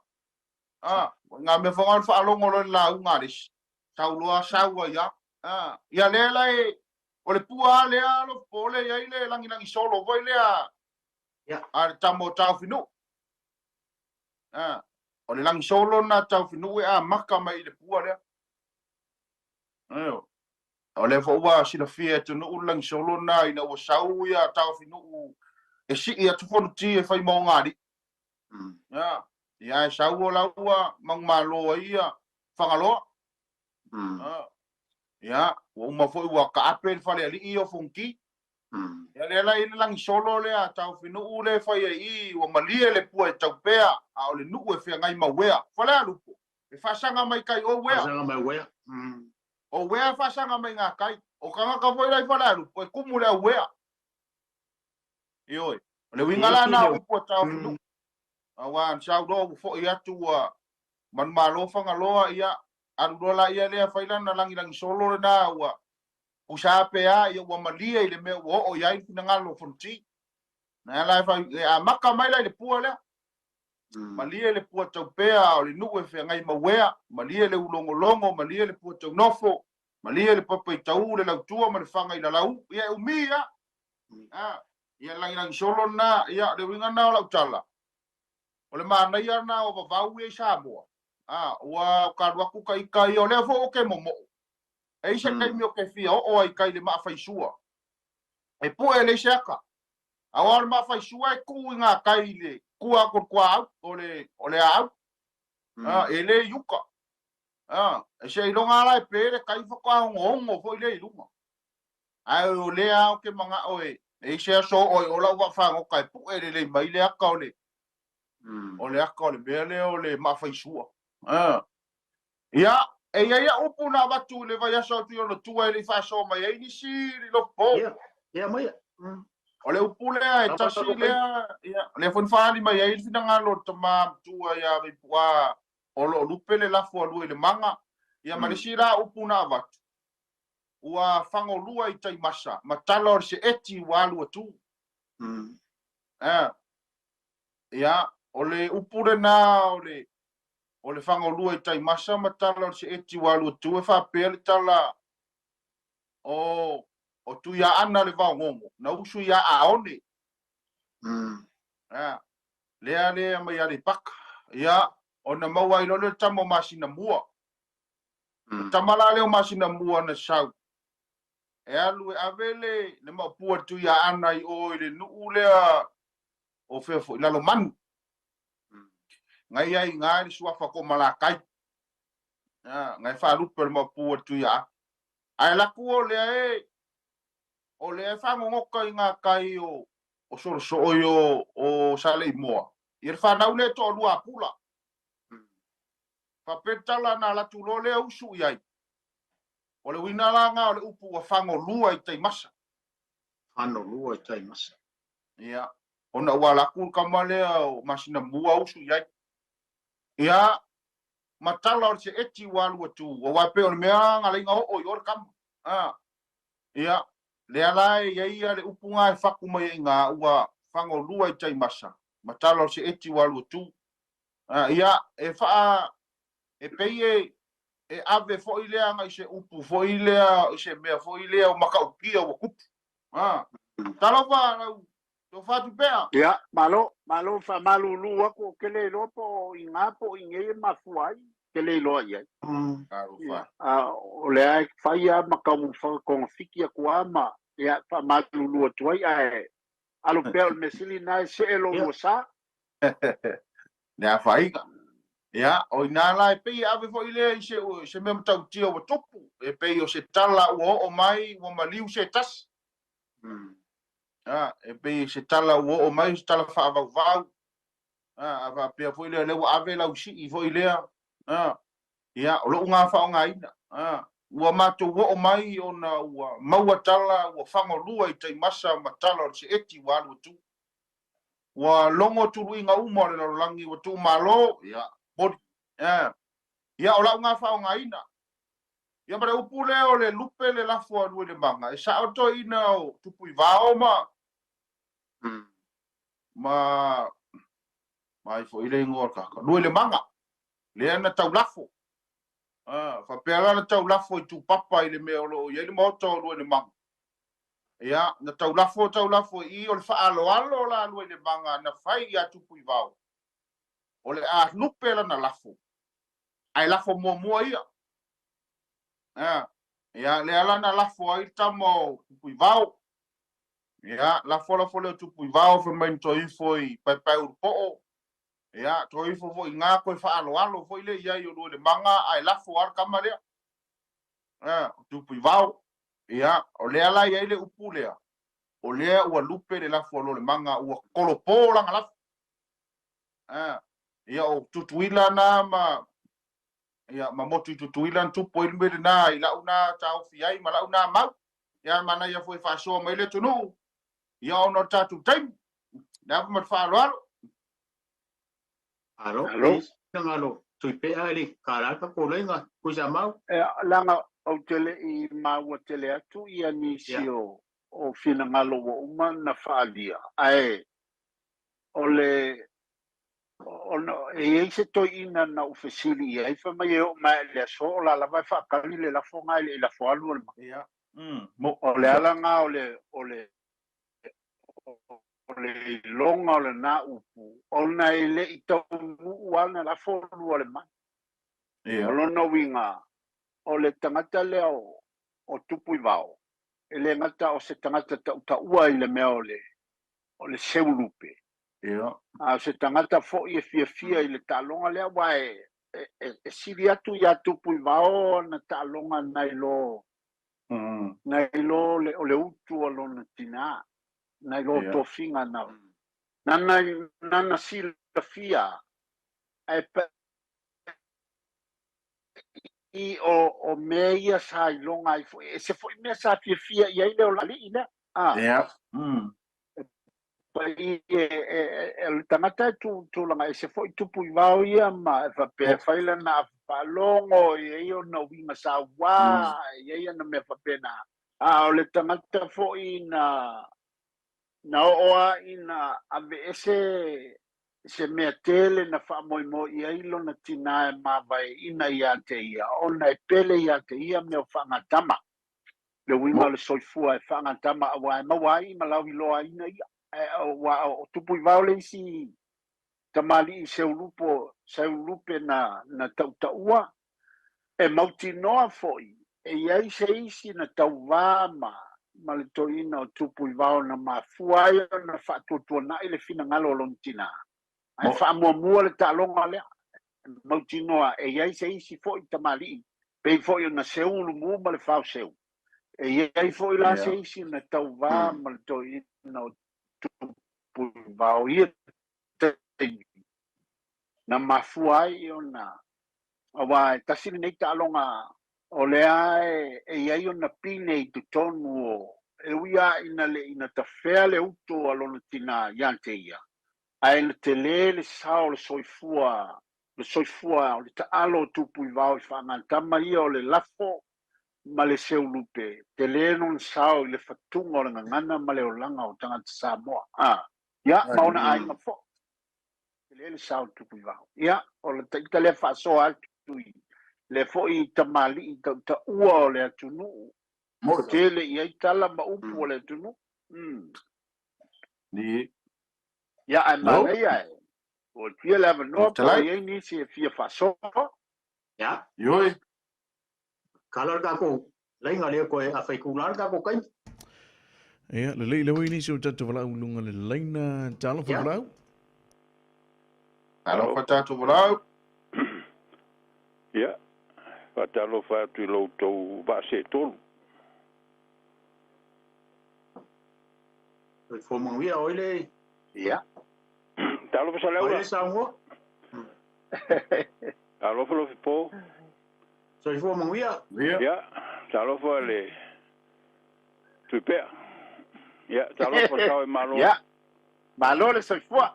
A, ngā mea foi nga o le faalogo loa i le lauga a le isi, sau loa sau ai lava. Ia lea la e, o le pua lava lea Lofipo le i ai le lagilagi solo foi lea a le tama o Taofinuu. O le lagisolo lena a Taofinuu e amata mai i le pua lea. O lea foi ua silafia e atunuu le lagisolo lena ina ua sau ia Taofinuu e sii atu Fonoti e fai ma ona alii. Ia e sau o la ua manumalo ai ia Fagaloa. Ia, ua uma foi ua taape le falealii o Fonoti. Ia lea la i le lagisolo lea a Taofinuu le fai ai i, ua malie le pua e taupea, a o le nuu e feagai ma uea. Falealupo, e faasaga mai kai o uea. Faasaga mai uea. O uea e faasaga mai ngā kai. O tagata foi la i Falealupo, e kumu le au uea. Ioe. O le uiga la na o upu a Taofinuu. Aua na sau loa ua foi atu ua manumalo Fagaloa, ia, alu loa la ia lea fai lana lagilagi solo lena ua pusa pe a, ia ua malie i le mea ua oo i ai le finagalo o Fonoti. Na la e fai, e amata mai la i le pua lea. Malie le pua taupea o le nuu e feagai ma uea, malie le ulogologo, malie le pua taunofo, malie le papaitau, le lautua ma le faga i lalau. Ia e umi ia. Ia lagilagi solo na, ia le uiga na o lau tala. O le manaia na o vavau ia i Samoa. Ua kalu atu ka ika ia, o lea foi o ke momoo. E i se taimi o ke fia oo ai kai le maafaisua. E pue le se aka. Aua o le maafaisua e tu i ngā kai i le kua ko le kuaau, o le aau. E le i uka. E se iloga la e pe le kai whakaongoongo foi le i lunga. Ae o lea o ke mangao e i se aso o i ola ua whangoka e pue le le mai le aka o le o le aka o le mea lea o le maafaisua. Ia, e ia ia upu na avatu i le vaiaso atu i ona tua e le i faasoa mai ai nisi i lofo po. Ia, ia mai. O le upu lea e tasi lea, ia, lea foi na faaali mai ai le finagalo o le tama matua ia Vaipu'a o lo o lupe le lafo a Luailemaga. Ia ma le isi la upu na avatu, ua fagolua i taimasa, ma tala o le seeti ua alu atu. Ia, o le upu lena o le fagolua i taimasa ma tala o le seeti ua alu atu e faapea le tala o Tuiaana le vaogogo, na usu ia Aone. Lea lea mai Aleipaka. Ia, ona maua ai loa lea o le tama o Masina Mua. O tama la lea o Masina Mua na sau. E alu e ave le maopua le Tuiaana i o i le nuu lea o fea foi, Lalomanu. Ngai ai ngā le suafa ko Malakai. Ngai whaalupe o le maopua le Tuiaana. Ae laku o lea e o lea e whangongoka i ngā kai o Sorosoo i o Saleimoa. I le whanau le toa lua pula. Whapetala nā latu lo lea usu i ai. O le uina la ngā o le upu ua whangolua i taimasa. Whanolua i taimasa. Ia. Ona ua laku kama lea o Masina Mua usu i ai. Ia, matala o le seeti ua alu atu. Ua wape o le mea ngā leinga o i o le kama. Ia, lea la e ia ia le upu ngā e whaku mai i ngā ua whangolua i taimasa. Matala o le seeti ua alu atu. Ia, e whaa, e pei e ave foi lea ngai se upu foi lea, i se mea foi lea o makaukia ua kupu. Talofa lau to whatu pea. Ia, malo, malo whamalulu aku o kele iloa po o i ngā po i ngei e mafua ai, kele iloa i ai. Talofa. O le ai whai a makamu whakakonga fiki aku a ma, ia, whamalulu atu ai, ae alo pea o le mesili nai se e lo ua sa. Lea whainga. Ia, o ina la e pei ave foi lea i se mea matautia ua tupu, e pei o se tala ua oo mai, ua maliu se tasi. E pei se tala ua oo mai, se tala whaavauvau. A whaapea foi lea, lea ua ave lau sii foi lea. Ia, o lou ngā whaonga ina. Ua mātou oo mai ona ua maua tala, ua whangolua i taimasa ma tala o le seeti ua alu atu. Ua longo tuluinga uma o le lalolagi ua tuumalo, ia, moli. Ia, o lau ngā whaonga ina. Ia, ma le upu lea o le lupe le lafo a Luailemaga, e sao toi ina o tupu i vao ma ma mai foi le ingoa o le kaka. Luailemaga, lea na tau lafo. Whapea la na tau lafo i tūpapa i le mea o loo i ai le maota o Luailemaga. Ia, na tau lafo i o le whaaloalo la Luailemaga na whai i a tupu i vao. O le a lupe la na lafo. Ai lafo mua mua ia. Ia, le ala na lafo ai tama o tupu i vao. Ia, lafo lafo leo tupu i vao wha mai to ifo i pai pai urupo'o. Ia, to ifo fo i ngā koe whaaloalo fo i le ia i o Luailemaga ai lafo al kama lea. Tupu i vao. Ia, o lea la ia i le upu lea. O lea ua lupe le lafo a Luailemaga ua kolopo langa lafo. Ia o tutuila nā ma ia ma motu i tutuila na tupu ai le mele nā i lau nā tāofi ai ma lau nā mau. Ia mana ia foi whaasoa mai le tunu. Ia ono tātou taimi. Nā ma te whaaloalo. Alo. Alo. Alo. Tui pea le karaka ko lenga kuisa mau. E langa au tele i maua tele atu ia nisi o finangalo wa uma na whaalia. Ae, o le ona e ei se toi ina na ufesili ia i whamai e o mai le aso o la lava e whaakali le lafo ngai le lafo alu o le ma. Ia. O le ala ngā o le o le o le longa o le nā upu ona e le i tau nuu ana lafo lua le mai. Ia. O lona winga o le tangata lea o tupu i vao. e le gata o se tagata tautaua i le mea o le o le seulupe. Ia. A o se tagata foi e fiafia i le taaloga lea, aua e e, e sili atu iā Tupuivao ana taaloga nai lo nai lo le o le utu a lona tinā, nai lo tofiga na nana nana silafia ae pa'i o o mea ia sa iloga ai foi, ese foi mea sa fiafia i ai le ola alii lea. A. Ia. Pa'i e e o le tagata e tu tulaga ese foi Tupuivao ia ma e faapea e fai lana afa faalogo, e i ai ona uiga sauā, e i ai ana mea faapena. A o le tagata foi na na oo lava ina aveese se mea tele na faamoemoe i ai lona tinā e mavaeaina ia te ia, ona e pele ia te ia mea o faagatama. Le uiga o le soifua e faagatama aua e maua ai ma lauiloaina ia. Aua o Tupuivao le isi tamalii seulupo, seulupe na, na tautaua, e mautinoa foi e i ai se isi na tauvā ma, ma le toeaina o Tupuivao na mafua ai ona faatuatuanai le finagalo o lona tinā, ae faamuamua le taaloga lea. E mautinoa e i ai se isi foi tamalii, pei foi ona seu ulumu ma le faoseu, e i ai foi la se isi na tauvā ma le toeaina o Tupuivao i ia taimi na mafua ai ona, aua e tasi lenei taaloga o lea e i ai ona pine i totonu o, e ui lava ina le i na tafea le utu a lona tinā ia te ia, ae na tele le sao o le soifua, le soifua o le taalo o Tupuivao i faagatama ia o le lafo ma le seulupe, tele lona sao i le fatuga o le gagana ma le olaga o tagata Samoa, a, ia, ma ona aiga foi. Tele le sao o Tupuivao. Ia, o le ita lea faasoa atu i le foi tamalii tautaua o le atunuu, tele i ai tala ma upu o le atunuu. Ni. Ia, ae manaia e. Ua tia le avanoa po o i ai nisi e fia faasoa. Ia. Ioe. Kala le tatou laina lea koe a faitula le tatou taimi. Ia, lelei le oi nisi o tatou valaau i luga le laina. Talofa valaau. Talofa tatou valaau. Ia, faatalofa atu i lo outou vaasetolu. Soifua manuia oi le. Ia. Talofa Saleaula. Oi le saunoa. Talofa Lofipo. Soifua manuia. Ia, talofa le Tuipea. Ia, talofa sao e malo. Ia, malo le soifua.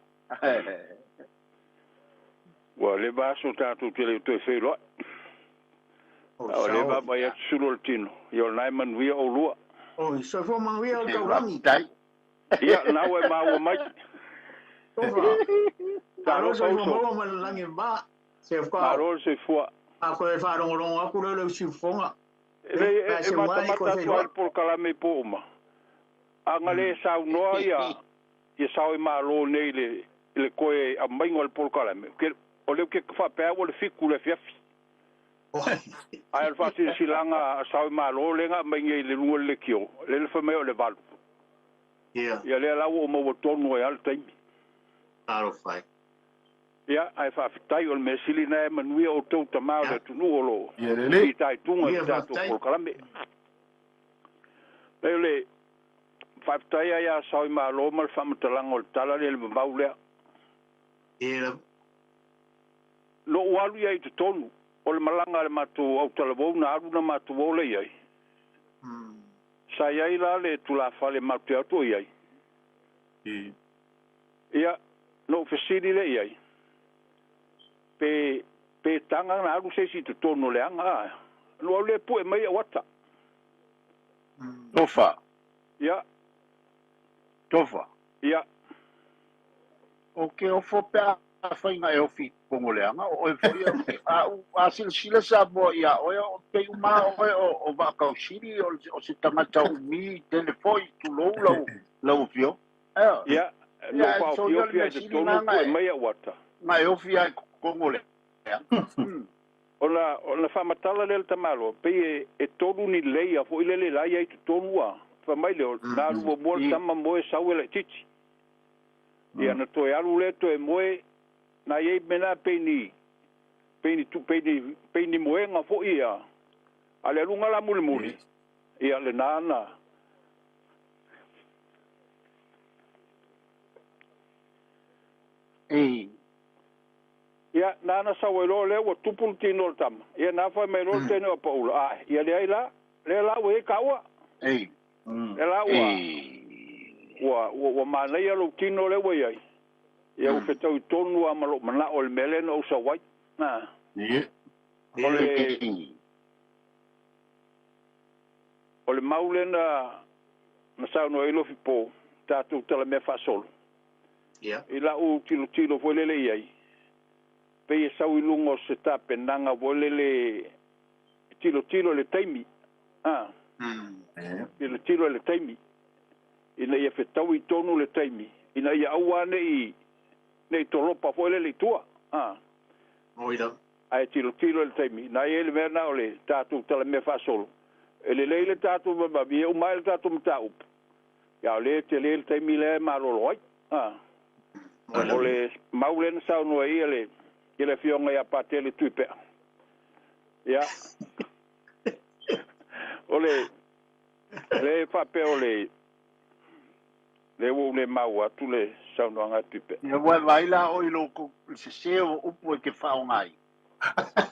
Ua leva aso tatou te le toe feiloai. A o leva mai atu sulu o le tino. Ia o lena e manuia oulua. Oi, soifua manuia o le taulagi. Ia, lena ua e maua mai. Tofa. Malo Talofa soifua uso. maua ma le lagi e va. Se whakao. Malo le soifua. A koe faalogologo atu lea o le usiufofoga. E lei Pe a e se uae matamata koe atu lava feiloai. i le polokalame i po uma. A na le saunoa ia ia sao i Malo nei i le i le toe aumaiga o le polokalame, ke o lea ou te faapea ua le 7 i le afiafi. Ae o le faasilasilaga a sao i Malo lea na aumai nei i le luga o le leitio, lea na fai mai o le 8. Ia lea la ua ou maua tonu ai lava le taimi. Talofa e. Ia, ae faafetai, o le mea sili lena e manuia outou tama o le atunuu o lo o Ia lelei. fitaituga i le tatou polokalame. Leai, o le faafetai lava ia Sao i Malo ma le faamatalaga o le tala lea i le vavau lea. Na ou alu i ai i totonu o le malaga a le matou autalavou na alu na matou o lea i ai. Sa i ai la le tulafale matou te o atu o i ai. Ia, na ou fesili lea i ai, pe, pe taga na alu se isi i totonu o le aga, a? Na ou alu lea e pue mai au ata. Tofa. Ia. Tofa. Ia. O ke ofo pe a fai na e ofi i totonu o le aga, o oe foi a u a silasila Samoa ia oe, o pei uma oe o Vaakausili, o se tagata umi tele foi, tulou lau lau afioga. Ia, na Ia, ou so ia o le faaofiofi lava mea i sili totonu lena pue mai au ata. na e ofi ai i totonu o le aga. Ona ona faamatala lea o le tamaloa, pei e e tolu ni layer foi lele la e i ai i totonu a. Fai mai lea, na alu muamua le tama moe sau e laitiiti. Ia na toe alu lea toe moe, na i ai mea na pei ni pei ni pei ni pei ni moega foi ia. A le aluga la mulimuli, ia lena na. Ia, na ana sau ai loa lea ua tupu le tino o le tama. Ia, na fai mai loa le teine o Apaula, Ae, ia leai la, lea la ua i ai taua. Lea la ua, ua, ua, ua manaia lou tino lea ua i ai. Ia, ua fetaui tonu lava ma lou manao i le mea lea na ou sau ai. Na. O le, o le mau lea na, na saunoa ai Lofipo, tatou talamea faasolo. I la'u tilotilo foi lele i ai, pei e sau i luga o se tapenaga foi lele e tilotilo i le taimi, a, tilotilo i le taimi, ina ia fetaui tonu le taimi, ina ia aua ne i tolopa foi lele i tua, a, ae tilotilo i le taimi. Na i ai le mea lena o le tatou talamea faasolo, e lelei le tatou vavave, e uma ai le tatou mataupu, Ia o lea e tele le taimi lea e malolo ai. A. O le mau lea na saunoa ai le i le Afioga ia Patele Tuipea. Ia. O le le faapea o le lea ua ou le maua atu le saunoaga a Tuipea. Ia ua e vaai la oe i lou sese o upu e te faaaoga ai.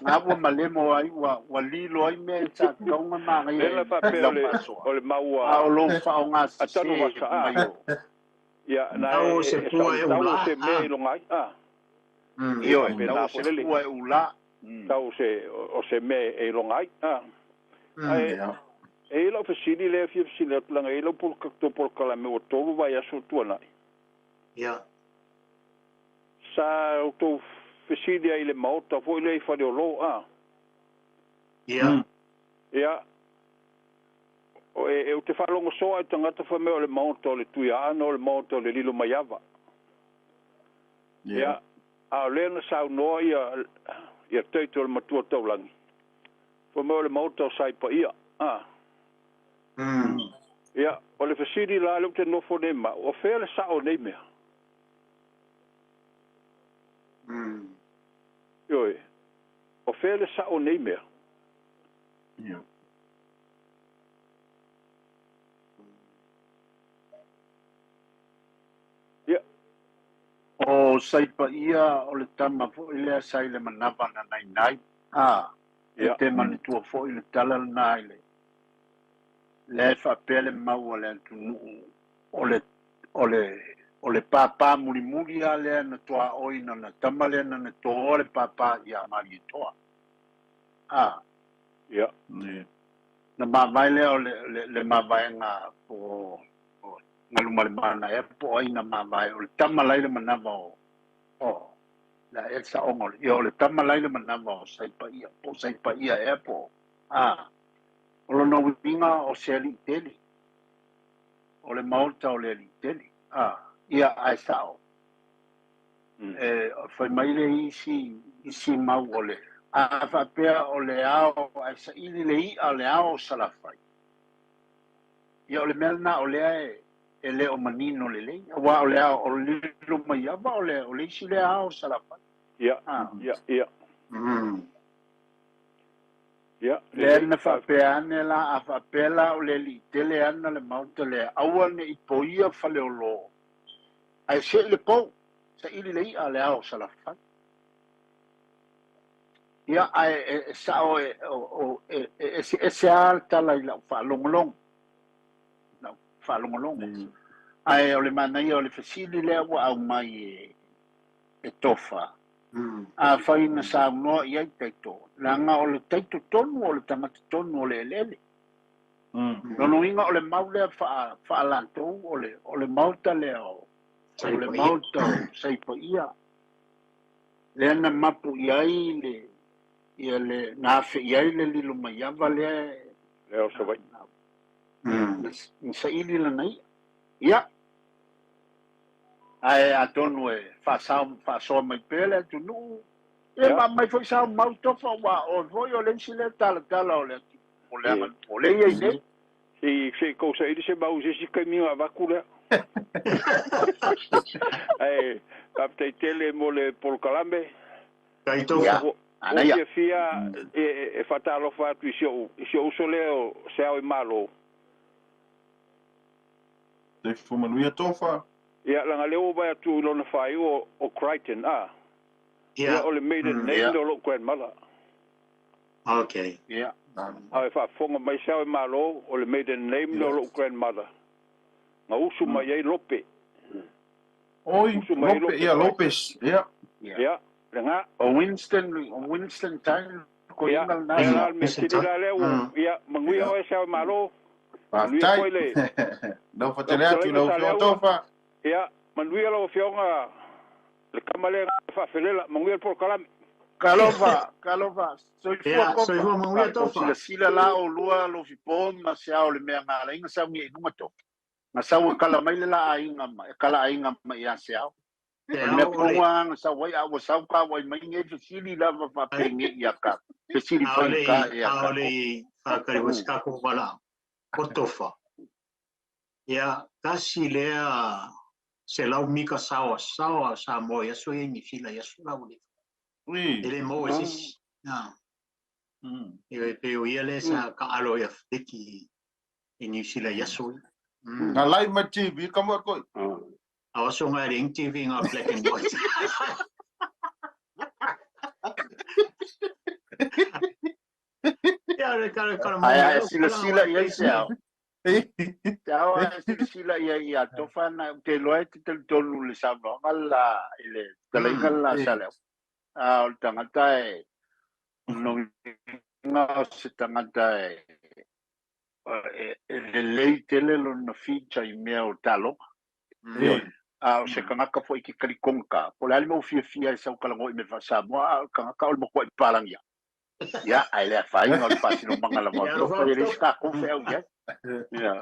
Na ua malemo ai, ua, ua lilo ai mea i sa taunga manaia Lea faapea o le, o le mau a o lou faaaoga sese mai o. Ia, na e, e, e sau tau o se mea i loga ai. A. Ioe, tau o se pua e ula. Tau o se, o se mea e iloga ai. A. Ae, e i ai lau fesili lea e fia fesili atu, leaga e i ai lau polokalame ua 3 vaiaso ua tuanai. Ia. Sa outou fesili ai i le maota foi lea i Faleolo, a? Ia. Ia. O, e, e, ou te faalogo soa i tagata fai mai o le maota o le Tuiaana o le maota o le Lilomaiava. Ia. A o lea na saunoa ia, ia Taito le Matua Taulagi, fai mai o le maota o Saipaia, a? Ia, o le fesili la lea ou te nofo nei ma au, o fea le sao o nei mea? Ioe, o fea le sao o nei mea? Ia. Ia. O Saipaia o le tama foi lea sa i le manava na nainai. A, e te manatua foi le tala lena i le lea e faapea le mau a le atunuu o le o le o le pāpā mulimuli lava lea na tuaoi na na tama lea na na toa le pāpā iā Malietoa. A. Ia. Na mavae lea o le le, le mavaega po o Galumalemana ea po o ai na mavae o le tama la i le manava o o la ea le saoga o le ia o le tama la i le manava o Saipaia po o Saipaia ea po o a O lona uiga o se alii tele, o le maota o le alii tele. A, ia, ae sao. E fai mai le isi, isi mau o le, a faapea o le ao, ae saili le i'a o le ao o Salafai. Ia o le mea lena o lea e, e le o manino lelei, aua o le ao, o le Lilomaiava o le, o le isi lea ao o Salafai. Ia, ia, ia. Ia, Lea na faapea ane la, a faapea la o le alii tele ana le maota lea, aua ne i poia Faleolo, ae se'i le pou, saili le i'a le ao o Salafai. Ia, ae e, e sao e, o, o, e, e eseese lava le tala i lau faalogologo, lau faalogologo. Ae o le manaia o le fesili lea ua aumai e, e Tofa, Afai na saunoa i ai Taito, leaga o le Taito tonu o le tagata tonu o le eleele. Lona uiga o le mau lea faa-latou o le, o le maota lea o, o le maota o Saipaia, lea na mapu i ai le, ia le, na afe i ai le Lilomaiava lea Lea o Savaii. na, na saili lana i'a. Ia, Ae atonu e faasao ma faasoa mai pea le atunuu, Ia ma mai foi sau mau tofa ua o foi o le isi lea talatala o le o le aga o le ia i nei. Se kou saili se mau se isi taimi ona avatu lea. Ae faafetai tele mo le polokalame. Kai tofa. Ua Anaia. fiafia e faatalofa atu i si ou uso lea o se Ao e Malo. Soifua manuia tofa. Ia, leaga lea ua vaai atu i lona faaiuga o Crichton, a? Ia. Ia, o le maiden name lea o lou grandmother. Okay. Ia. A e faafofoga mai se Ao e Malo, o le maiden name lea o lou grandmother. Na usu mai ai Lope. Oi, Usu mai ai Lope, Lope ia, Crichton. Lopes, ia. Ia, lena. O Winston, o Winston Tang, ko Ia, inga lena. ia la le mea Winston sili Tang. la lea ua, ia, manuia oe se Ao e Malo. Manuia Faafetai. foi le Lau fatele atu i lau lau fetalaiga afioga Saleaula. Tofa. Ia, manuia lau afioga le kama lea na faafelela, manuia le polokalame. Talofa, talofa, soifua Ia, kofa. soifua manuia tofa. Silasila la o lua alofi po ma se ao le mea ngalainga sau ngi inuga tofa. Nga sau e kala mai le la aiga ma e kala aiga ma ia se ao. Te O le mea ao o le ponga nga sau ai a ua sau ka wai mai nge fesili lava faapenge ia ka. Fesili a o fai le ka ia a o ka. le faakali o se tatou valaau o tofa. Ia, tasi lea 100 mika saoasaoa Samoa i aso ia i Niu Sila i aso la ua leva. Ui. E le maua e se isi. Ah. E pe o ia lea sa kaalo ia Feliki i Niu Sila i aso ia. Nga live ma TV ka mo koi. A o aso ngai le TV nga black and white. Ia le kala kala Ai mai ai o silasila kala i ai se ao. Te ao ai silasila i ai ia tofa na te loa e te tolu le saunoaga la i le talaiga la sa leo. A o le tagata e loga o se tagata e e lelei tele lona feature i mea o taloga. A o se tagata foi ke kalikonga ka. Po le a le mea ua fiafia e sau kalago i me faasamoa a o le tagata o le matua i palangia. Ia, ae le afaina o le faasinomaga lava o Ia, tofa alofa e le isi tofa. tatou feau i ai. Ia.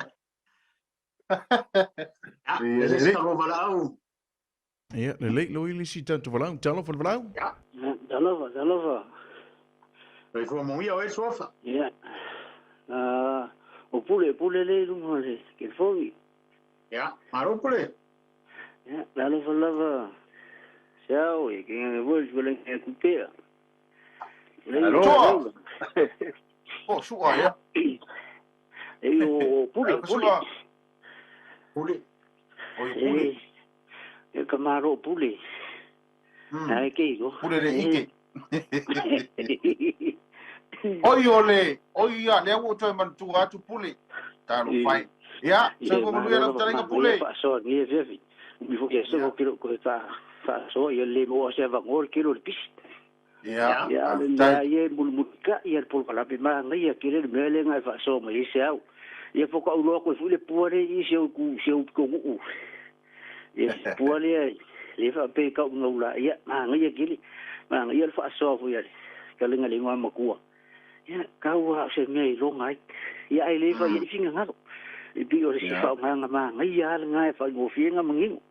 Ia, Ia se isi lelei. tatou valaau. Ia, lelei loi le isi tatou valaau. Talofa le valaau. Ia. Talofa, talofa. Soifua manuia oe suafa. Ia. Ah, o pule, pule le lunga le telefoni. Ia, malo pule. Ia, talofa lava. Seao, e ke ngai voi le ngai kupea. Le Alo. Toa. Oh, sua ia. E o pule, Ai, pule. sua. Pule. Oi pule. E e ka maro pule. Ai ke go. Pule le ike. Oi ole, oi ia, lea ua toe manatua atu pule. Talo fai. Ia, soifua manuia lau fetalaiga pule. Faasoa ngia fiafi. Umi foi aso ko kilo ko fa faasoa ia le mo se avangor kilo le pisi. Ia, Ia le faafetai. mea ia mulumulika ia le polokalame magaia kele le mea lea e faasoa mai ai se au. Ia po ka uloa koe foi le pua le i se au ku se au kongu'u. Ia pua lea le faape kau ngaula ia magaia kele. Magaia le faasoa foi ale. Kalenga le ngoa makua. Ia kau a se mea i longa ai. Ia ai le fa ia finga ngalo. I pi o le si faoganga magaia ale ngai fa ngofienga mangingo.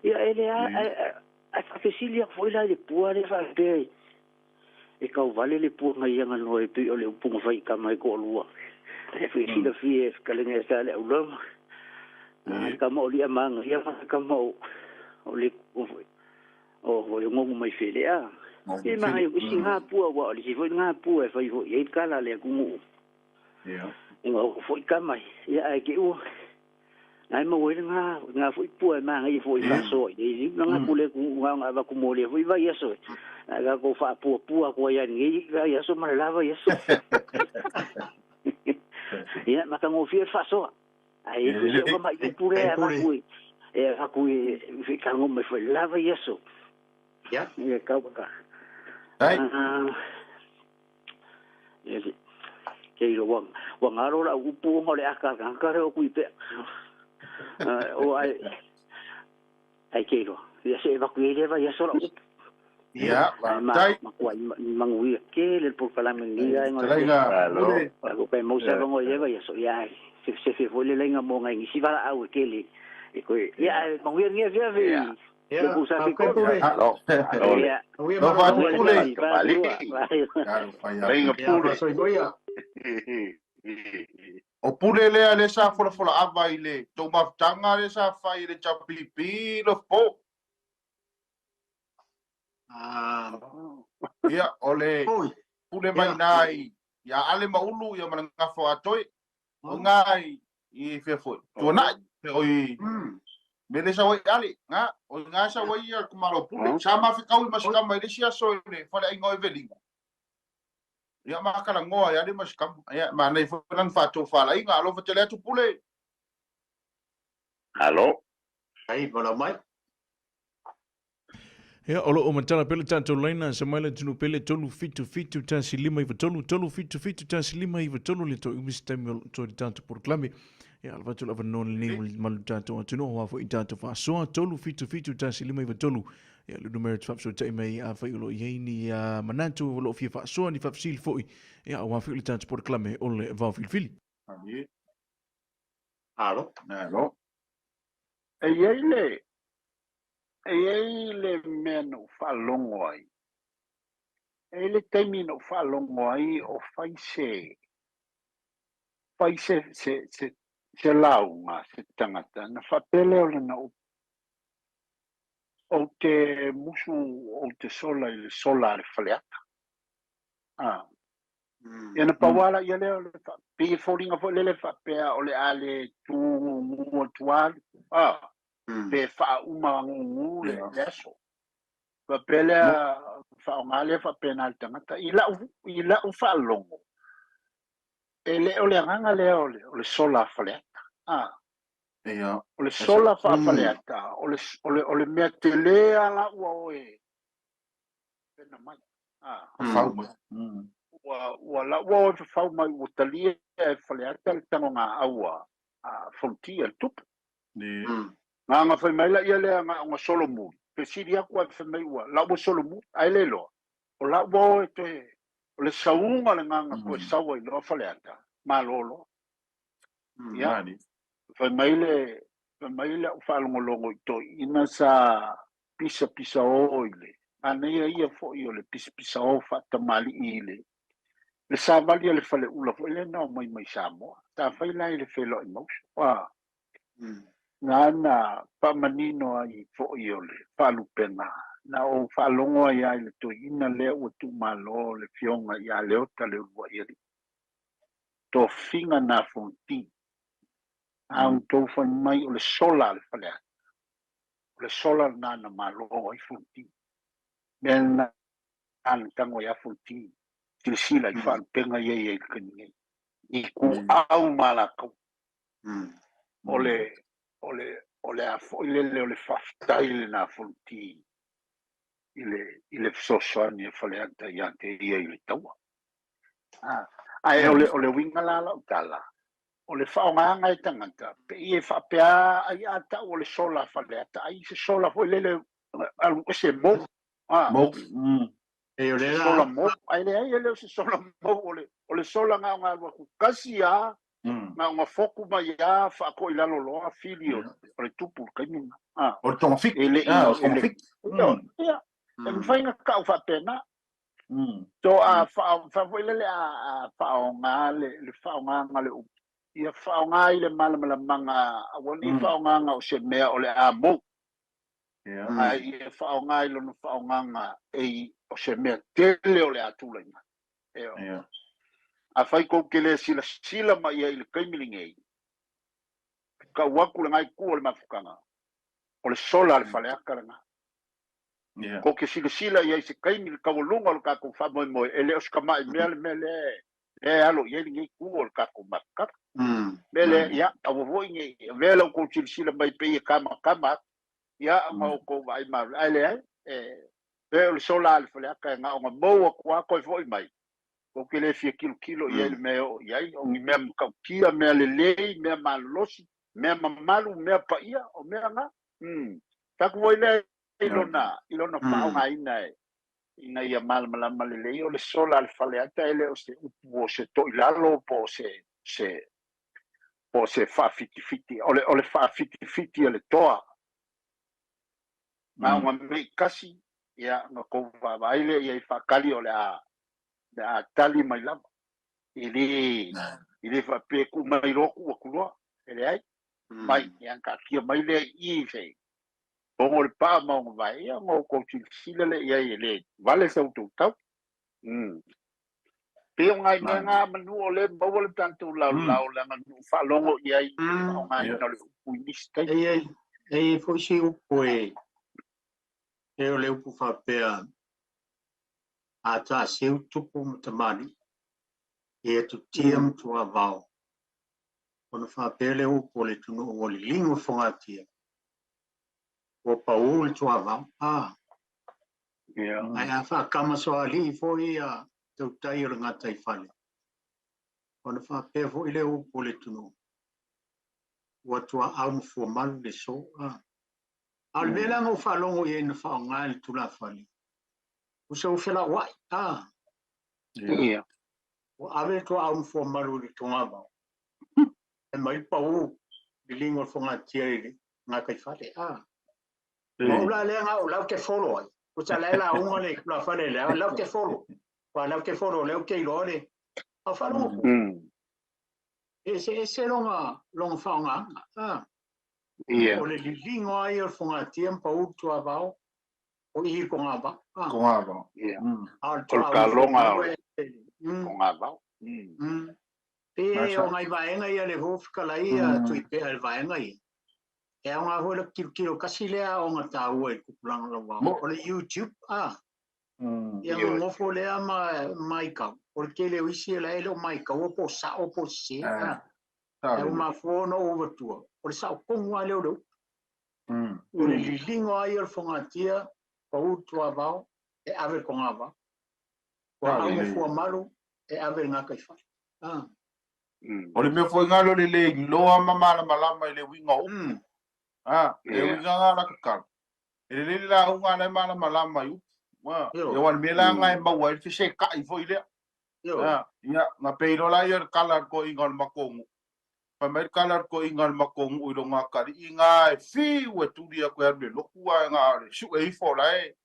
Ia ele a a faafesili aku foi la i le pua le faapea e kauvale le pua ngai anga no e pei o le upunga fai kama e ko'olua. E foi silafia e fekalega e sa le aulama. Kama o lia maga ia ma kama o o le o foi o foi o ngogu mai fele a. E maga isi ngā pua ua o le si foi ngā pua e fai foi e kala le akunuu. Ia. E ngā o foi kama ia ai ke ua. Ai ma wele ngā ngā foi pua e maga ia foi faasoa i le ngā kule ku ngā ngā vaku mo le foi vai aso. Ai ka ko faapua pua ko ia ngi vai aso ma le lava ia aso. Ia makangofie faasoa. Ai e se o mai pure Ai a pule. makui. E aku e fi ka ngoma foi lava ia aso. Ia. Ia kau ka. Ai, Ah. Ia ke iro wa wa ngaro la upu ngo le aka ka ka o kui pe. O ai ai ke iro. Ia se evakuei le vai aso la upu. ia, Ai ma faafetai. ma kua manguia ke le polokalame ngia ngo le. Fetalaiga Alo. pule. Ako pe mau sa ngo le vai aso ia se se fe foi le lenga mo ngai si vala au ke le. E ko ia manguia ngia fia fi. Ia. Ia, Le pusa faafetai fi Pule. Alo, alo le. Ia. Auia Lo malo fatu le Pule. Kamali. Alo fai Lainga atu. Ia, Pule. faasoifua ia. O Pule lea le sa folafola ava i le tou mafutaga le sa fai i le HRPP lo po. Ah, Ia, o le oi. Pule mai Ia. na i ia Ale ma Ulu ia ma le gafo atoe. O ngā i fea foi. Tuanai. Pe o i me le sa wai ale. Ngā, o ngā sa wai ia kumalo Pule. Sa mawhikau i masikama i le sia so i le whale ainga o Evelinga. Ia makala ngoa ia le masikama. Ia, ma nei whanan whātou whala inga. Alofa tele atu Pule. Alo. Ai, malo mai. Ia, o loo matala pele tatou laina sa mai le tunu pele 377 1 5 9 3 377 1 5 9 3 le toi umi se taimi o loo toe le tatou polokalame. Ia, ala fatu le avanoa lenei mo le malu tatou atunuu aua foi tatou faasoa 377 1 5 9 3. Ia, le numera te faafesootai mai afai o loo i ai ni manatu o loo fia faasoa ni faafesili foi. Ia, aua foi le tatou polokalame o le Vaofilifili. Ali. Alo. Alo. E i ai le e i ai le mea na ou faalogo ai. E i le taimi na ou faalogo ai o fai se fai se se se se lauga se tagata na faapea lea o lana upu. Ou te musu ou te sola i le sola a le faleata. Ah. Ia na pau ala ia lea o le pei e foliga foi lele faapea o le a le tugugu atu alu. Ah. Pe faauma gugu le le aso. Faapea lea faaaoga lea faapena le tagata. I lau faalogo, e le o le agaga lea o le sola a faleata. Ah. Ia. O le sola faafaleata, o le mea tele ala ua oe pena mai. Ah. Fau mai. Ua lau ua oe fafau mai ua talia e faleata le tagoga aua a fontia le tupu. Ni. Ngā fai mai la ia lea ngā o solo muli. Pe sili aku ai fai mai ua lau ua solo muli. Ai le loa. O lau ua oe toe o le saunga le ngā koe saua i loa faleata. Malolo. Ia. Mani. Fai mai le au whaalongolongo i toi. Ina sa pisa pisa o i le. Anaia ia foi o le pisa pisa o whaatamali i le. Le savali o le fale ula foi le nao mai mai Samoa. Ta whai lai le whelo i mauso. Wa. Ngā na pāmanino ai foi o le whaalupenga. Na o whaalongo ai ai le toi ina lea ua tūmalo le fionga i a leota le urua i ali. Tō finga nā fonti. A un tō whai mai o le sola le whalea. O le sola nā na malo ai fonti. Mea nā na tango i a fonti. Silasila i whaalupenga ia ia i le kani. I ku au malakau. O le a foi lele o le whaftai le nā fonti. I le fesoasoani e faleata ia te ia i le taua. Ae o le winga la lau tala. O le whaongaanga e tangata. Pe i e whaapea ai a tau o le sola faleata. Ai se sola foi lele alu ese mou. Mou. E o le la. Sola mou. Ai le ai ele o se sola mou. O le sola ngā ngā rua kukasi a. Ngā ngā foku mai a whaako i lalo loa fili o le tupu kaimina. O le tonga fik. E le O le tonga fik. Ia. E mwhainga kau whaapena. So a wha lele a whaonga le whaonga le upu. Ia whaonga i le malamalamanga a wani whaonga o se mea o le a mou. A ia whaonga i lono whaonga e o se mea tele o le a tulaina. A whai kou ke le sila sila mai ia i le kaimili ngei. Ka waku le ngai ku o le mafukanga. O le sola le whaleaka le ngā. Ko ke sila sila ia i se kaimili kawalunga o le kākou whamoe moe. E le o skamai mea le mea le e alo ia i ngei ku o le kākou mafukanga. Mele, ia, awa foi ngei, mea lau kou sila sila mai pe ia kama kama, ia, ngau kou vai maru. Ai le ai, e o le sola le whaleaka e ngā o ngā maua kua koe foi mai. Ko ke le fia kilo kilo ia i le mea o iai, o ngi mea mkautia, mea lelei, mea malolosi, mea mamalu, mea paia, o mea ngā. Taku voi le i lona whaonga ina e, ina ia malamalama lelei, o le sola le whaleata ele o se upu o se toilalo, po se po se whawhitifiti, o le whawhitifiti o le toa. Na o nga mei kasi, ia, na kou vaavaai lea i ai faatali o le a le a tali mai lava. E le e le faapea e tuu mai loa tuu atu loa, e leai. Mai, ia ona taatia mai lea i i se i togo le paa ma ona vae, ia ona outou silasila lea i ai e le vale sa outou tau. Pei o nai mea na manu o lea e maua le tatou laolao leaga na ou faalogo i ai i le faaaogaina o le upu i nisi taimi. E i ai foi si upu e o le upu faapea a taaseu tupu ma tamalii e atutia ma tuavao ona faapea le upu o le atunuu ua liligo fogatia ua pau le tuavao. Ae a faakamasoalii foi ia tautai o le gataifale ona faapea foi le upu o le atunuu ua tuaau ma fuamalu le so. A o le mea la na ou faalogo i ai na faaaoga e le tulafale, usa ua felauai. Ua ave le tuaau ma fuamalu i le togavao e mai le pau liligo o le fogatia i le gataifale. O la lea na o lau te folo ai. O sa la lauga le tulafale lea, lau te folo. Wa lau te folo lea te iloa le. A faalogo e se ese longa longa faaaogaga. O le liligo ai o le fogatia ma pau tuavao o i togavao. Togavao. A o le O le taloga o le togavao. Pe o ngai vaega ia le fofoga ia tuipea le vaega ia. E aoga foi le tilotilo kasi lea o nga taua i le tupulaga lauao. O le YouTube, ia gogofo lea ma maitau. O le tele o isi e la e le o maitaua po o sao po o sese. E ua mafua ona ou avatua. O le sao tonu lava lea o le upu. O le liligo ai o le fogatia, pau le tuavao, e ave le togavao. Ua au ma fuamalu, e ave le gataifale. O le mea foi ngalo le le iloa ma malamalama i le uiga o upu. E uiga nga la tatalo. E lelei le lauga la e malamalama i upu. Ia aua o le mea la nga e maua ai le fesetai foi lea. Ia, na pei loa la ia le tala a le toeaina o le matou nuu. Fai mai le tala a le toeaina o le matou nuu i lona atalii na e fiu e tuli atu e alu i le lotu ae na o le sue ifo la e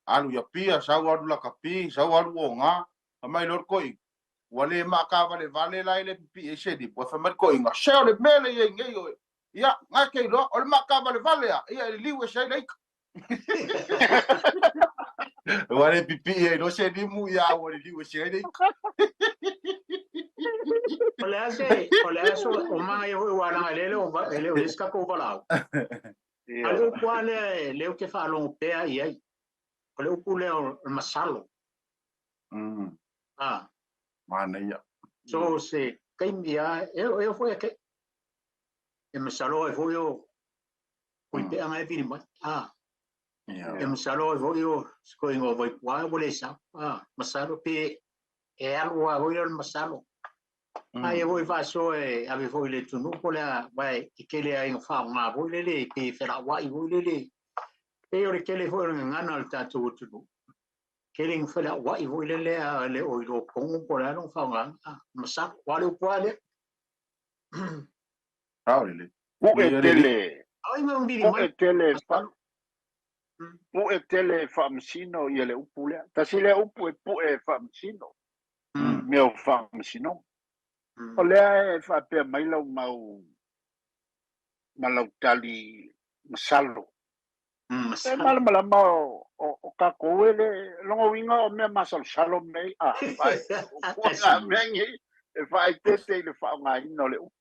alu i Apia, sau alu lakapi, sau alu ona. Fai mai loa le toeaina, ua le maatavalevale la e le pipii ai se limu. Ae fai mai le toeaina, se o le mea le i ai nei oe. Ia, na te iloa, o le maatavalevale a, ia e liliu ese ai le ika. Ua le pipii ai loa se limu, ia ua liliu ese ai le ika. O le a se, o le a so, o manaia foi ua laga e le o e le o i ai se tatou valaau. A o le upu lava lea e lea ou te faalogo pea i ai. O le upu lea o le masalo. Manaia. So se taimi lava, e oo foi e e masalo ai foi o koipeanga e vili mai. E masalo ai foi o se koiga o Vaipua ua le sau. Masalo pe e alu lava foi lea o le masalo. Aia foi faasoa e ave foi i le atunuu po o le a, aua e tele lava ina faaaoga foi lele pe felauai foi lele. Pei o le tele foi o le gagana o le tatou atunuu. Tele ina felauai foi lele a le o iloa tonu po o le a lona faaaogaina. Masalo, aua o le upu lava lea. Sao lelei. Pu'e tele. Ai ma vili mai. Pu'e tele fa pu'e tele e faamasino ia le upu lea. Tasi lea upu e pu'e e faamasino. Mea o faamasinoga. O lea e faapea mai lau mau ma lau tali masalo. E malamalama o tatou e le lona uiga o mea masalosalo mea ia. Upu mea nei e faaeteete i le faaaogaina o le upu.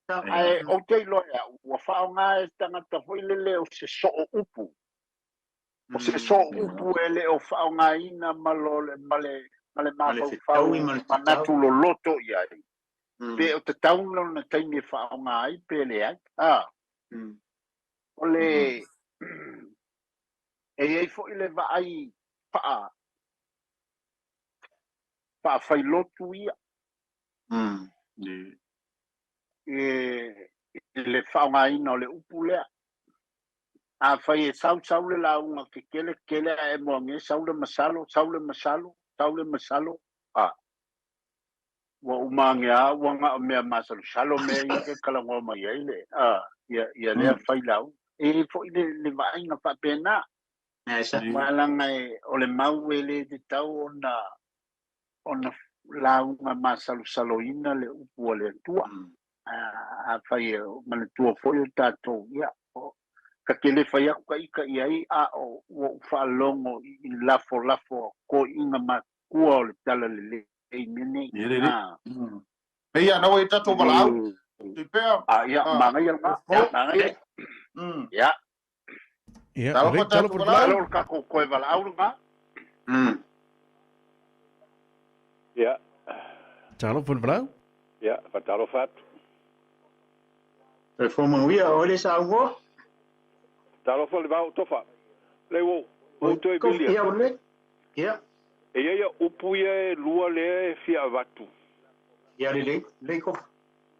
Ae ou te iloa e au, ua faaaoga e tagata foi lele o se soo upu. O se soo upu e le o faaaogaina ma lo ma le ma le mafaufau manatu loloto i ai. Pe o tatau lona taimi e faaaoga ai pe leai. O le e i ai foi le vaai faa faafailotu ia. I le faaaogaina o le upu lea. Afai e sau sau le lauga kekele kekele ae moage sau le masalo, sau le masalo, sau le masalo, a ua uma age lava ua na o mea masalosalo mea ia ke talanoa mai ai le ia ia lea fai lauga. E fo'i le vaaiga faapenā. Aua laga e o le mau e lē tatau ona lauga masalosaloina le upu a le Atua. Afai e manatua foi o tatou, ia ta te lē fai atu ta ita i ai, a o ua ou faalogo i lafolafo a toeaiina matua o le tala lelei mea nei. Pei na ua tatou valaau. Tui pea. Ia, manaia lena. Manaia. Ia. Ia, lelei, talofa le valaau. Alo le tatou toe valaau lena. Ia. Talofa le valaau. Ia, faatalofa atu. Soifua manuia, o le saunoa. Talofa le vao tofa. Le ua ou toe vilia. Ia, le. Ia. E ia ia upu ia e lua lea e fia avatu. Ia lelei, lelei kofa.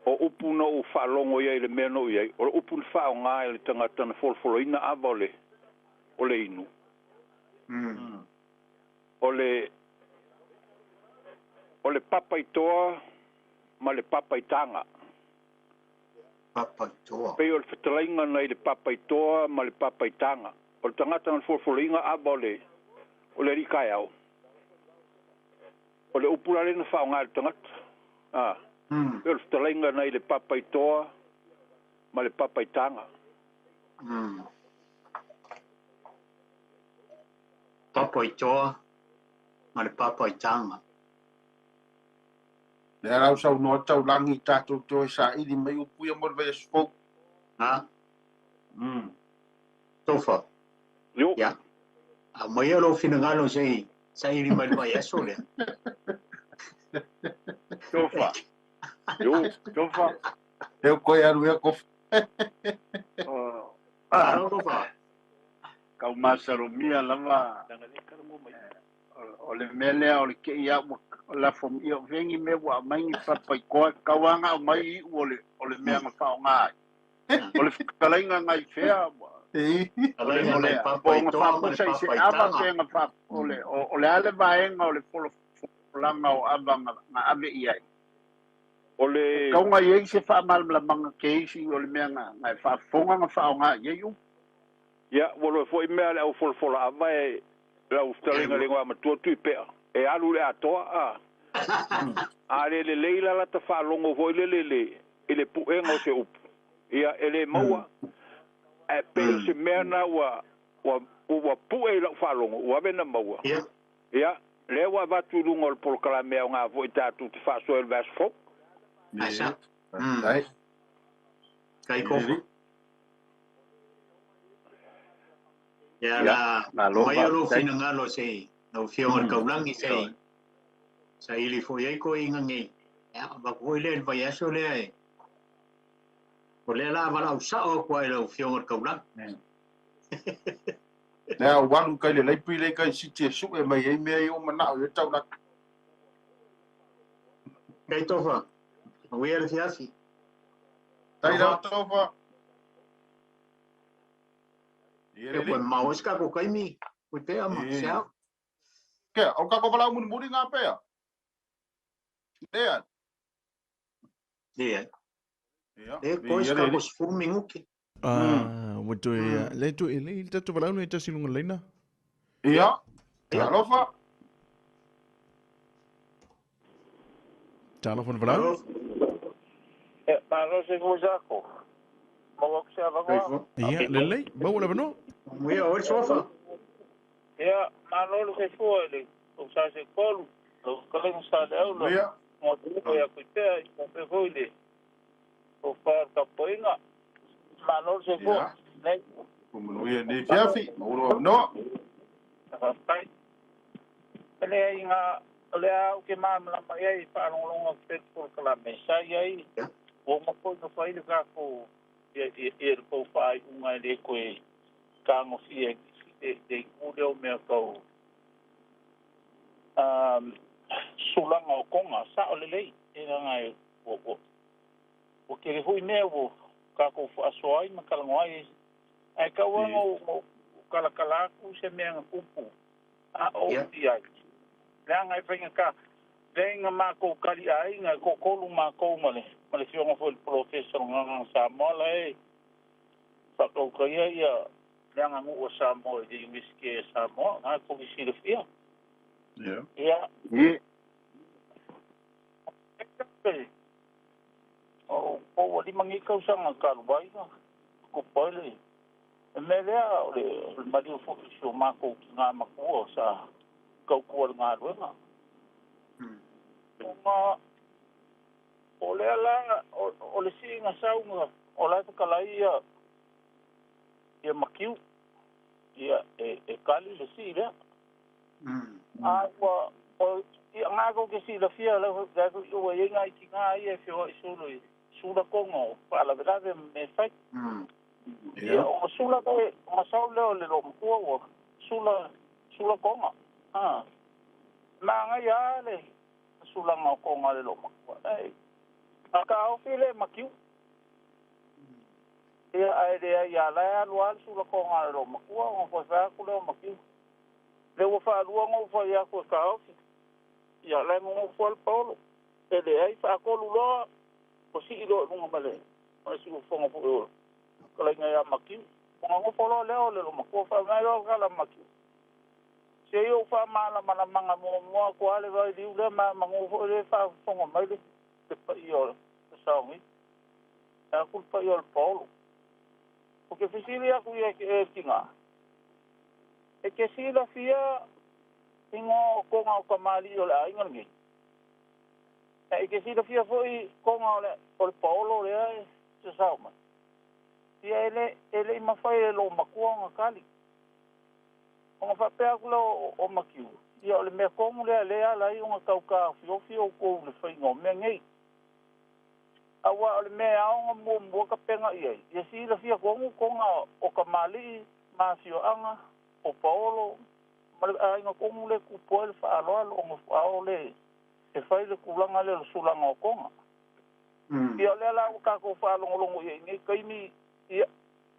O upu na ou faalogo ia i le mea na ou i ai, o le upu na faaaoga e le tagata na folofoloina ava o le inu. O le papaitoa ma le papaitaga. Papaitoa. Pei o le fetalaiga nai le papaitoa ma le papaitaga. O le tagata na folofoloina ava o le alii taeao. O le upu la lea na faaaoga e le tagata. Pei o le fetalaiga nai le papaitoa ma le papaitaga. Papaitoa ma le papaitaga. Le lau saunoa taulagi tatou toe saili mai upu ia mo le vaiaso fou. Ha? Tofa. Io. Ia. A mai lou finagalo se saili mai le vaiaso lea. Tofa. Io. Tofa. Eu koe alu ia kofa. Alo tofa. Kau masalomia lava o le mea lea o le kei au lafo ia vengi me ua aumai ni papaitoa tauaga aumai iu o le mea na faaaoga ai. O le fetalaiga nai fea o le o na faapusa i se ava pe na fa o le a le vaega o le folafolaga o ava na ave i ai. O le Kauga i ai se faamalamalamaga ke isi o le mea na faafofoga na faaaoga i ai upu. Ia, ua loe foi mea le au folafola ava e lau fetalaiga le igoa matua tui pea. E alu le atoa a. A le lelei la lata faalogo foi le le i le puega o se upu. Ia, e le maua. Ae pei o se mea na ua pue i lau faalogo, ua ave na maua. Ia, lea ua avatu i luga o le polokalame au ngā foi tatou te faasoa i le vaiaso fou. Asa. Ai. Kai kofa. Ia la Malo mai o lou faafetai. Finagalo se lau afioga le kaulagi se saili foi ai toeaiga nei. Ia avatu foi lea i le vaiaso lea e. O lea la valaau sao atu ai lau afioga le kaulagi. Le au walu kai le laipi le kai siti e sue mai ai mea i o manao i tau laki. Kai tofa. Manuia le fiafi. Tai lau tofa. Ia E lelei. koe mau se kako kaimi. Koe pea ma se au. Ke, o kako valaau mulimuli ngā pea. Lea. Lea. Ia. E koe se kako 10 minuti. Ah, ua toe le toe le le tatou valaau le tasi luga laina. Ia. Talofa. Talofa le valaau. E, malo se fua sako. Maua ku se avanoa. Ia, lelei, maua le avanoa. Manuia o le sofa. Ia, malo le se fua i le o sa se kolu. Lau kalenga sa le au lo. Ia. Mo te uko ia kui pea i mo pe foi le o wha kapoinga. Malo le se fua. Ia. Nei, Manuia ni fiafi. Maua le avanoa. whawhai. Ele ai ngā, o le au ke māmalama ia i whaalongolonga ki te polokalame. Sa ia i, o mako i no whai le kako ia le pau whaai unga i le koe kāngofia le i leo mea kau sulaga o konga sa o lelei e laga e ua kele foʻi mea ua kakou faasoa ai ma kalago ai ae kauaga o kalakala aku se mea ga kupu a o i ai leaga e faiga ka leiga makou kaliʻāiga e toʻatolu makou ma le fioga foi le polofesa o gagaga Samoa la e Faatautaia ia le aganuu a Samoa i le Iunivesite a Samoa, na tou te silafia. Ia. O ua 5 nei tausaga talu ai na tupu ai le mea lea, o le maliu foi o si o matou tina matua sa tautua i le galuega. Ona o lea la, o le siiga sauga o la e fetalai ia Matiu, ia e tali le sii lea. A ua, ia na tou te silafia la foi ua i ai nai tina ia e feoai solo i sula toga o faalavelave ma mea fai. Ia o sula le masau lea o le loomatua ua sula toga. Manaia le sulaga o toga le loomatua. A taofi le Matiu. Ia ae leai a la e alu lava le sula toga a le loomatua ona toe fai atu lea o Matiu. Le ua faalua ona ou fai atu e taofi. Ia la e nonofo le Paolo. E leai faatolu loa o sii loa i luga ma le siufofoga foi o kalaiga ia Matiu. Ona nofo loa lea o le loomatua faamai loa kala Matiu. Se i ou faamalamalamaga muamua atu lava le vailiu lea ma manu foi le faafofoga mai le paia o le saogi. E atu le paia o le Paolo. O ke fesili atu ia e tina. E ke silafia ingoa o toga o kamali'i o le aiga lenei. E ke silafia foi toga o le Paolo lea e sasao mai. Ia e le i mafai e loomatua ona tali. Ona faapea atu lea o Matiu. Ia o le mea tonu lea lea ala ai ona tau taofiofi outou i le faiga o mea nei. Aua o le mea e ao ona muamua tapena i ai. Ia silafia tonu toga o kamali'i ma afioaga o Paolo ma le aiga tonu le tupu ai le faaaloalo ona ao le e fai le tulaga lea o le sulaga o toga. Ia o lea la ua tatou faalogologo i ai nei taimi, ia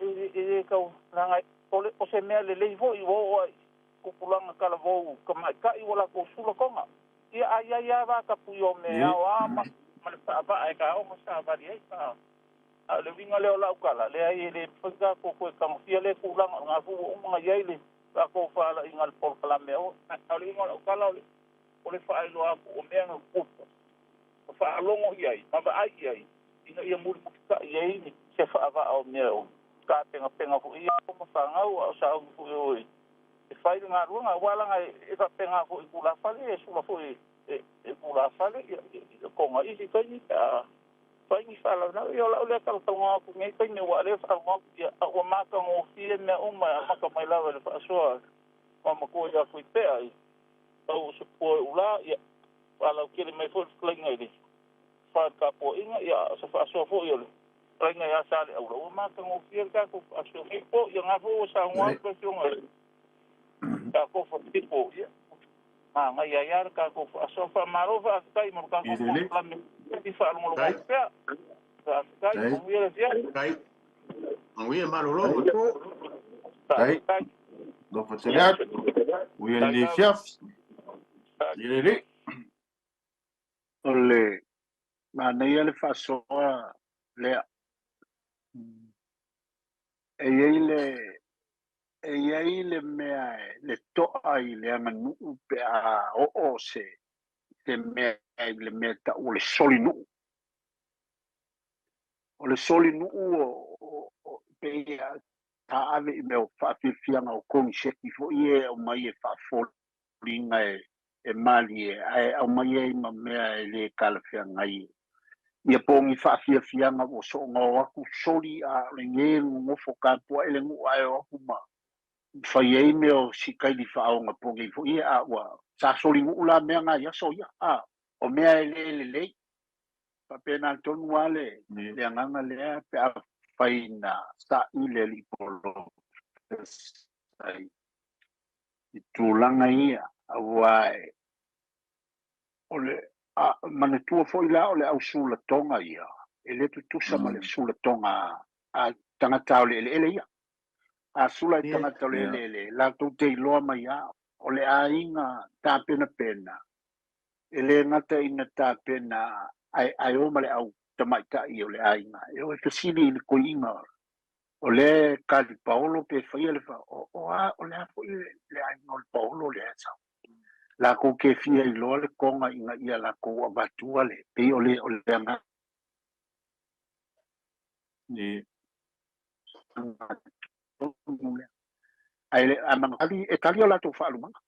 e tau laga o se mea lelei foi ua oo ai tupulaga talavou tamaitai ua latou sula toga. Ia ai ai lava vatapu o mea ao a ma le faavaa e taoga savali ai pa. A o le uiga lea o lau tala, leai e le mafai tatou toe tagofia lea tulaga o lena foi ua uma ona i ai le tatou faalaina le polokalame o. A o le uiga o lau tala o le faailoa atu o mea na tupu. O faalogo i ai, ma vaai i ai, ina ia mulimulita'i ai se faavaa o mea o tapenapena foi ia ma fanau a o sauni foi o e fai le galuega. Aua laga e faapena foi i tulafale, e sula foi e tulafale ia toga isi taimi pe a fai ni faalavelave. Ia o lau lea talatalanoa atu nei taimi ua lea faalogo atu ia a ua matagofie mea uma e amata mai lava i le faasoa ma matua ia Fuipea i tau o se pua e ula ia faalautele mai foi le fetalaiga i le faatapuaiga ia o se faasoa foi o le fetalaiga ia Saleaula ua matagofie le tatou faasoa nei po ia ngā foi ua saunoa atu le afioga i le tatou fatipo ia manaia ai lava le tatou faasoa. Faamalo faafetai mo le tatou polokalame i faalogologo atu pea. Faafetai, manuia le afiafi. Manuia malolo matua. Faafetai. Alofa tele atu. Uia lenei afiafi. Ia lelei. O le manaia le faasoa lea. E i ai le mea le to'a i le aganuu pe a oo se mea i le mea ta'u o le solinuu. O le solinuu o pe ia taave i mea o faafiafiaga o koniseti foi e aumai e faafoliga e malie ae aumai ai ma mea e le talafeagai. Ia po o ni faafiafiaga ua soona o atu soli a o lenei nonofo tapua'i le nuu ae o atu ma fai ai mea o sikaili faaogapogei foi ia a ua sa solinuu la mea na i aso ia a o mea e le lelei. Faapena tonu lava le agaga lea pe a fai na sa'i le alii polofesa i tulaga ia aua o le manatua foi la o le ausulatoga ia e le tutusa ma le sulatoga a tagata o le eleele ia. A sula i tagata o le eleele latou te iloa mai a o le aiga tapenapena e le gata ina tapena ae o ma le au tamaita'i o le aiga e o e fesili i le koi'iga. O lea e kali paolo pe faia le fa o, o a o le a foi le aiga o le paolo lea e sau. Lakou ke fia iloa le koga ina ia lakou avatua le pei o le o le agaga tonu lea. Ae le a tali e tali o latou faalumaga.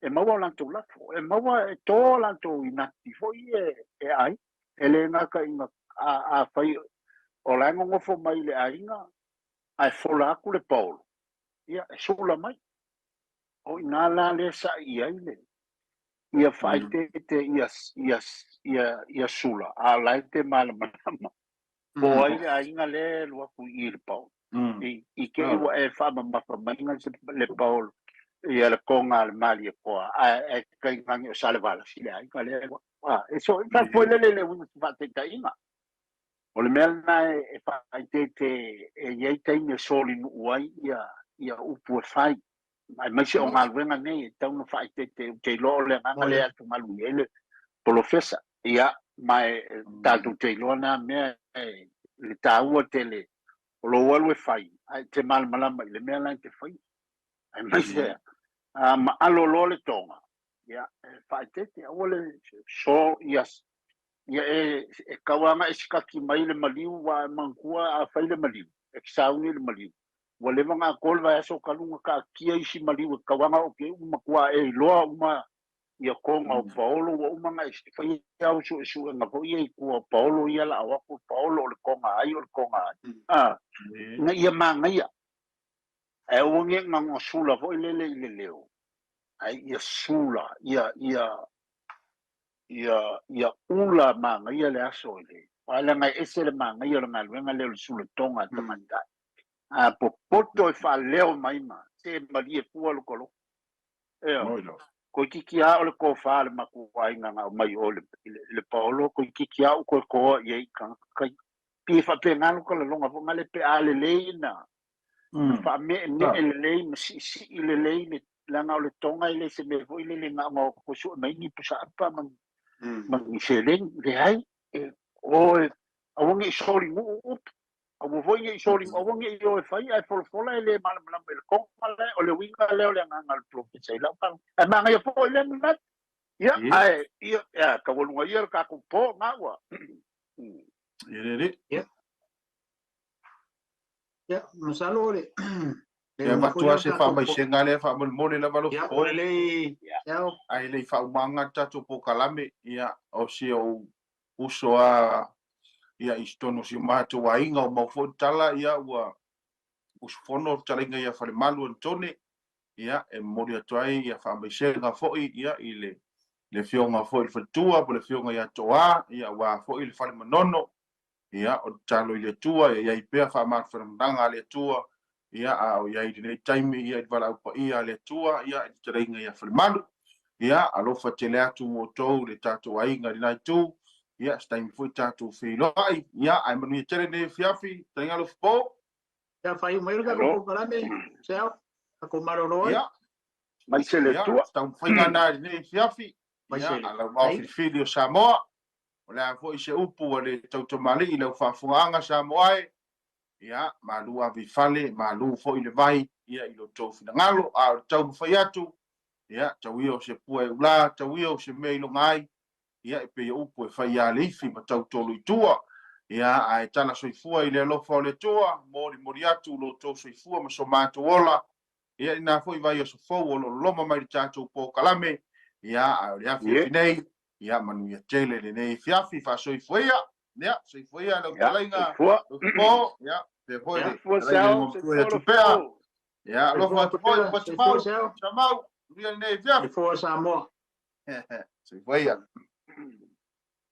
E maua o latou lafo, e maua e to o latou inati foi e e ai. E le gata ina a afai o la e nonofo mai i le aiga ae fola atu le paolo, ia e sula mai. O i ina la lea sa'i i ai le ia faaeteete ia ia ia ia sula, a o la e te malamalama po o ai le aiga lea e alu atu i i le paolo. I i te i ua e faamamafa mai le paolo ia le koga a le Malietoa, ae ae tainane o Salevalasi le aiga lea e alu atu. A, e so, e faafoelele le uiga o se faataitaiga. O le mea lena e faaeteete e i ai taimi e solinuu ai ia ia upu e fai, aemaise o galuega nei e tatau ona faaeteete. Ou te iloa o le agaga lea e atugalu i ai le polofesa. Ia, ma e tatou te iloa na mea e le taua tele o lou alu e fai, ae e te malamalama i le mea la e te faia. Aemaise a maalo loa le toga, ia, e faaeteete, aua le so ia ia e, e tau lava e sikaki mai le maliu, ua e manatua a fai le maliu, e te sauni le maliu. Ua leva ona atoa le vaiaso talu ona taatia isi maliu e tau lava ona oo atu i ai ua matua e iloa uma ia toga o paolo, ua uma ona e faia au suesuega foi ia i tua o paolo ia la o atu o paolo o le toga ai o le toga ai. A, ina ia manaia. Ae aua ne i na sula foi lele i le leo, ae ia sula, ia, ia, ia, ia ula manaia le aso i le, aua leaga e ese le manaia o le galuega lea o le sulatoga a tamaitai. A popoto e faaleo mai ma se malie fua loko loko. Ioe. Toeitiiti lava o le tofa a le matua aiga na aumai i o i le, i le paolo, toeitiiti lava ou toe toa i ai i tagata ia. Pei e faapena lota lagona foi nale pe a lelei na faameemee lelei ma siisii lelei le leaga o le toga e le se mea foi lele na ona toe sue mai ni pusaapa ma ma ni seleni. Leai, e o e aua ne i solinuu upu, aua foi ne i solinuu, aua ne i o e fai ae folafola e le malamalama i le toga lea. O le uiga lea o le agaga o le polofesa i lau faalogo. Ae manaia foi lea manatu. Ia, ae ia, ia taualuga ia le tatou po na ua. Ia, Ia, masalo o le Ia avatu lava se faamaisega lea faamolemole lava Alofa. Ia, o lelei Seau. Ae le i faaumaga le tatou polokalame, ia, o si ou uso lava ia i totonu o si o matou aiga o mau foi tala, ia, ua usufono le fetalaiga ia Falemalu Anitone, ia, e momoli atu ai ia faamaisega foi ia i le le afioga foi i le faletua po o le afioga ia Toa, ia aua foi le fale Manono. Ia, o le tatalo i le Atua, ia i ai pea faamafanafanaga a le Atua, ia, a o i ai i lenei taimi, ia, i le valaau paia a le Atua, ia, i le fetalaiga ia Falemalu. Ia, alofa tele atu mo outou le tatou aiga i lena itu. Ia, se taimi foi tatou feiloai. Ia, ae manuia tele lenei afiafi, fetalaiga Alofapo. Ia, faaiu mai le tatou polokalame, Seau, tatou malolo ai. Ia, Mai se le ia, Atua. se taumafaiga lena i lenei afiafi. Mai Ia, se le a lau vao Ai. filifili o Samoa. O le a foi se upu a le tautomalii i lau faafofogaaga Samoa e, ia, malu ave i fale, malu foi le vai, ia, i lo outou finagalo. A o le taumafai atu, ia, tau ia o se pua e ulā, tau ia o se mea i loga ai, ia, e pei o upu e fai ia Leifi ma Tautolu i tua. Ia, ae tala soifua i le alofa o le Atua, molimoli atu lo outou soifua ma so matou ola, ia, i lena foi vaiaso fou o lo o loma mai le tatou polokalame, ia, a o le afiafi nei, ia manuia tele lenei afiafi, faasoifua ia, ia, soifua ia lau fetalaiga, Alofapo, ia, faapea foi le fetalaiga i le igoamatua ia Tupea, ia, alofa atu foi Upatumau, Samau, manuia lenei afiafi. Soifua Samoa. Soifua ia.